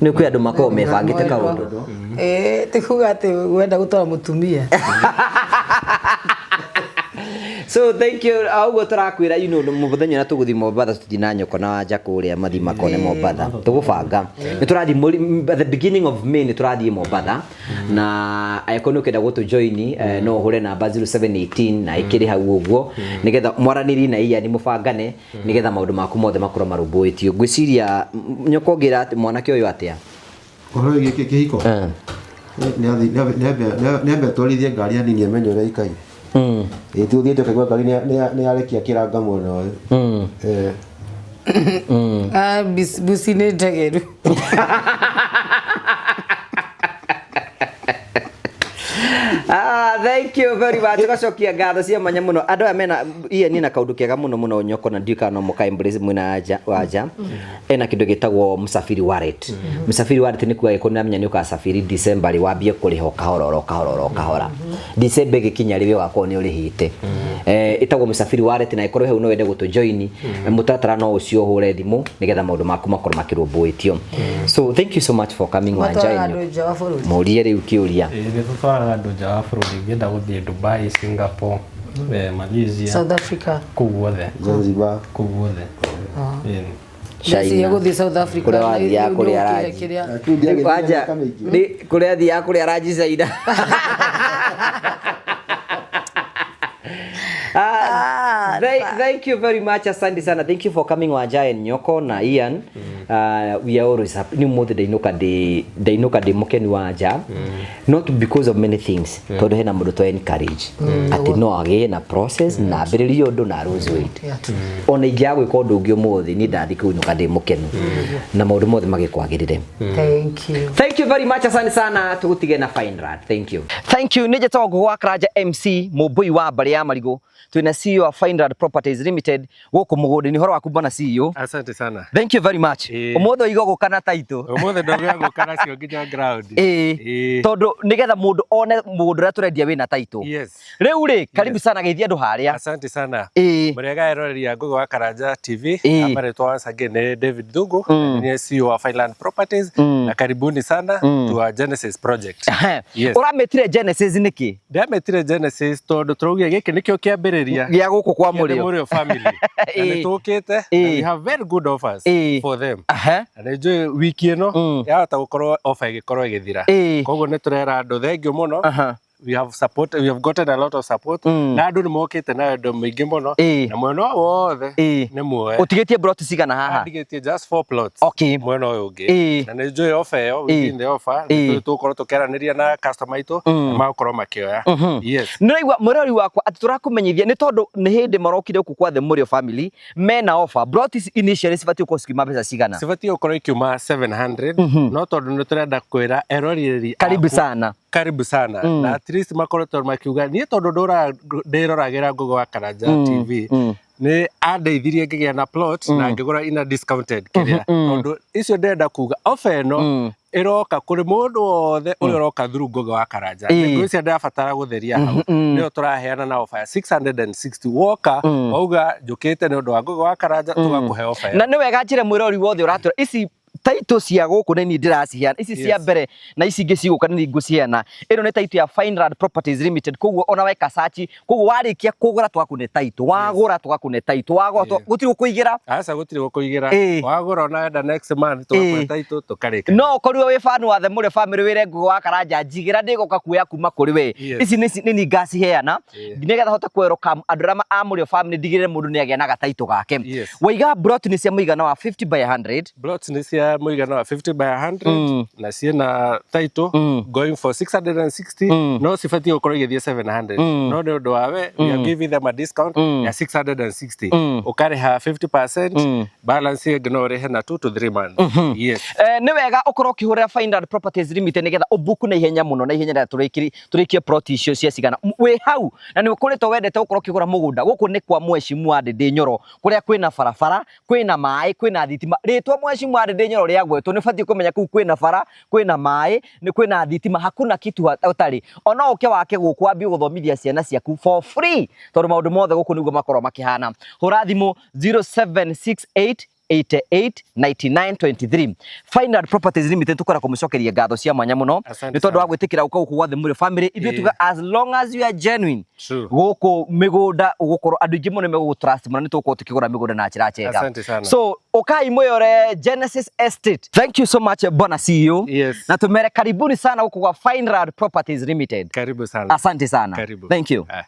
Speaker 2: Nĩ kwĩ andũ makoragwo mebangĩte kaũndũ.
Speaker 1: Ĩĩ ti kuga atĩ wenda gũtwara mũtumia.
Speaker 2: So thank you. Ũguo tũrakwĩra you know mũthenya ũrĩa tũgũthiĩ Mombatha tũthiĩ na nyoko na wanja kũrĩa mathiĩ makone Mombatha. Tũgũbanga. Nĩ tũrathiĩ at the beginning of May nĩ tũrathiĩ Mombatha. Na angĩkorwo nĩ ũkĩenda gũtũ join no ũhũre namba 0718 na ĩkĩrĩ hau ũguo nĩgetha mwaranĩrie na Ian mũbangane nĩgetha maũndũ maku mothe makorwo marũmbũĩtio. Ngwĩciria nyoko ũngĩra mwanake ũyũ atĩa?
Speaker 5: Ũhoro wĩgiĩ kĩhiko? Nĩ ambe atwarithie ngari hanini amenye ũrĩa ĩikaire. Ĩĩ ti ũthiĩte ũkaigua ngari nĩ yarekia kĩranga mwena ũyũ.
Speaker 1: Mbuci nĩ ndegeru.
Speaker 2: Thank you very much. Tugacokia ngatho cia mwanya mũno. Andũ aya mena Ian na kaũndũ kega mũno mũno nyoko na ndiũĩ kana no mũka embrace mwena wanja. Ena kĩndũ gĩtagwo Msafiri Wallet. Msafiri Wallet nĩ kuga gĩkũ nĩamenya nĩ ũkasafiri December rĩ wambie kũrĩha o kahora oro kahora oro kahora. December ĩgĩkinya rĩ we ũgakorwo nĩ ũrĩhĩte. Ĩtagwo Msafiri Wallet na ĩkorwo hau no wende gũtũ join mũtaratara no ũcio ũhũre thimũ nĩgetha maũndũ maku makorwo makĩrũmbũĩtio. So thank you so much for coming wanja.
Speaker 1: Matwaraga andũ nja wa bũrũri.
Speaker 2: Mũrie rĩu kĩũria.
Speaker 3: Nĩ tũtwaraga andũ nja wa bũrũri ũngĩenda gũthiĩ Dubai, Singapore, Malaysia,
Speaker 1: South Africa.
Speaker 3: kũu guothe.
Speaker 5: Zanzibar.
Speaker 3: Kũu guothe.
Speaker 1: China. Gũthiĩ South Africa.
Speaker 2: Kũrĩa wathiaga kũrĩa aranji. Wanja nĩ kũrĩa athiaga kũrĩa aranji China. Thank you very much, asante sana. Thank you for coming Wanja and Nyoko na Ian. We are always happy. Ni mũthĩ ndainũka ndĩ mũkenu Wanja. Not because of many things. Tondũ hena mũndũ twa encourage. Atĩ no agĩe na process na ambĩrĩrie ũndũ na lose weight. Ona ingĩaga gwĩka ũndũ ũngĩ ũmũthĩ niĩ ndathiĩ kũinũka ndĩ mũkenu. Na maũndũ mothe magĩkwagĩrĩre.
Speaker 1: Thank you.
Speaker 2: Thank you very much, asante sana. Tũgũtige na Fineland. Thank you. Thank you. Nĩ njĩtagwo Ngũgĩ wa Karanja MC mũmbũi wa mbarĩ ya Marigũ. Twĩna CEO wa Fineland Properties Limited gũkũ mũgũnda-inĩ. Ũhoro waku bwana CEO?
Speaker 3: Asante sana.
Speaker 2: Thank you very much. Ũmũthĩ ũiga gũka na title.
Speaker 3: Ũmũthĩ ndauga gũka nacio nginya ground.
Speaker 2: Tondũ nĩgetha mũndũ one mũgũnda ũrĩa tũrendia wĩna title.
Speaker 3: Yes.
Speaker 2: Rĩu rĩ, karibu sana geithia andũ harĩa.
Speaker 3: Asante sana. Mũrĩega eroreri a Ngũgĩ wa Karanja TV. Marĩtwa once again nĩ David Thugu, nĩ CEO wa Fineland Properties na karibuni sana to our Genesis project. Yes.
Speaker 2: Ũramĩtire Genesis nĩkĩ?
Speaker 3: Ndamĩtire Genesis tondũ tũraugire gĩkĩ nĩkĩo kĩambĩrĩria
Speaker 2: gĩa gũkũ kwa
Speaker 3: kĩa
Speaker 2: Mũrĩo.
Speaker 3: Mũrĩo family na nĩ tũkĩte na we have very good offers for them. Na nĩ njũĩ wiki ĩno yahota gũkorwo offer ĩgĩkorwo ĩgĩthira. Koguo nĩ tũrera andũ thengiũ mũno. We have gotten a lot of support na andũ nĩ mokĩte na wendo mũingĩ mũno na mwena ũyũ wothe nĩ muoe.
Speaker 2: Ũtigĩtie plot cigana haha?
Speaker 3: Ndigĩtie just four plots mwena ũyũ ũngĩ na nĩ njũĩ offer ĩyo, within the offer nĩ tũgũkorwo tũkĩaranĩria na customer aitũ na magũkorwo makĩoya, yes.
Speaker 2: Nĩ ũraigua, mwĩrori wakwa, atĩ tũrakũmenyithia nĩ tondũ nĩ hĩndĩ marokire gũkũ kwa The Mũrĩo family mena offer. Plot ici initially cibatiĩ gũkorwo cikiuma mbeca cigana?
Speaker 3: Cibatiĩ gũkorwo ikiuma 700, no tondũ nĩ tũrenda kwĩra eroreri
Speaker 2: Karibu
Speaker 3: aku
Speaker 2: sana.
Speaker 3: Karibu sana, na at least makoretwo makiuga niĩ tondũ ndũraga ndĩroragĩra Ngũgĩ wa Karanja TV nĩ andeithirie ngĩgĩa na plot na ngĩgũra ina discounted kĩrĩa, tondũ icio ndĩrenda kuga offer ĩno ĩroka kũrĩ mũndũ wothe ũrĩa ũroka through Ngũgĩ wa Karanja. Ngwĩciria ndĩrabatara gũtheria hau. Nĩyo tũraheana na offer ya 660. Woka wauga njũkĩte nĩ ũndũ wa Ngũgĩ wa Karanja, tũgakũhe offer ĩyo.
Speaker 2: Na nĩ wega njĩre mwĩrori wothe ũratũra, ici taito cia gũkũ nĩ niĩ ndĩraciheana, ici cia mbere na ici ingĩ cigũka nĩ niĩ ngũciheana. Ĩno nĩ taito ya Fineland Properties Limited, koguo ona weka search, koguo warĩkia kũgũra tũgakũne taito, wagũra tũgakũne taito, wagũra gũtirĩ gũkũigĩra.
Speaker 3: Aca, gũtirĩ gũkũigĩra. Wagũra ona wenda next month tũgakũhe taito tũkarĩka.
Speaker 2: No ũkorirwo wĩ fan wa The Mũrĩo family, wĩre Ngũgĩ wa Karanja njigĩra ndĩgũka kuoya kuma kũrĩ we. Ici nĩ niĩ ngaciheana nĩgetha hote kwerũka andũ arĩa a Mũrĩo family, ndigĩrĩre mũndũ nĩ agĩa na gataito gake. Waiga plot nĩ cia mũigana wa 50 by 100.
Speaker 3: Plots nĩ cia mũigana wa 50 by 100 na ciĩna title going for 660, no cibatiĩ gũkorwo igĩthiĩ 700, no nĩ ũndũ wa we are giving them a discount ya 660. Ũkarĩha 50%, balance ĩngĩ no ũrĩhe na 2 to 3 months, yes.
Speaker 2: Nĩ wega ũkorwo ũkĩhũrĩra Fineland Properties Limited nĩgetha ũbuku na ihenya mũno, na ihenya rĩrĩa tũrĩkie plot icio cia cigana. Wĩ hau na nĩ ũkoretwo wendete gũkorwo ũkĩgũra mũgũnda, gũkũ nĩ kwa Mheshimiwa Ndĩndĩ Nyoro, kũrĩa kwĩna barabara, kwĩna maĩ, kwĩna thitima. Rĩtwa Mheshimiwa Ndĩndĩ Nyoro rĩagwetwo, nĩ ũbatiĩ kũmenya kũu kwĩna bara, kwĩna maĩ, nĩ kwĩna thitima, hakuna kitu ũtarĩ. Ona ũke wake gũkũ wambie gũthomithia ciana ciaku for free, tondũ maũndũ mothe gũkũ nĩguo makorwo makĩhana. Hũra thimũ 0768 88 99 23, Fineland Properties Limited. Tukora kũmũcokeria ngatho cia mwanya mũno
Speaker 3: Asante
Speaker 2: nĩ tondũ wa
Speaker 3: sana.
Speaker 2: gwĩtĩkĩra gũka gũkũ gwa The Mũrĩo family. Ithuĩ tuga as long as you are genuine, gũkũ mĩgũnda ũgũkorwo andũ aingĩ mũno nĩmegũgũ trust mũno, nĩ tũgũkorwo tũkĩgũra mĩgũnda na njĩra njega.
Speaker 3: Asante sana.
Speaker 2: So ũkai mwĩyore Genesis Estate. Thank you so much, bwana CEO. Na tumere karibuni sana gũkũ gwa Fineland Properties Limited.
Speaker 3: Karibu sana.
Speaker 2: Asante sana.
Speaker 3: Karibu.
Speaker 2: Thank you.
Speaker 3: Ah.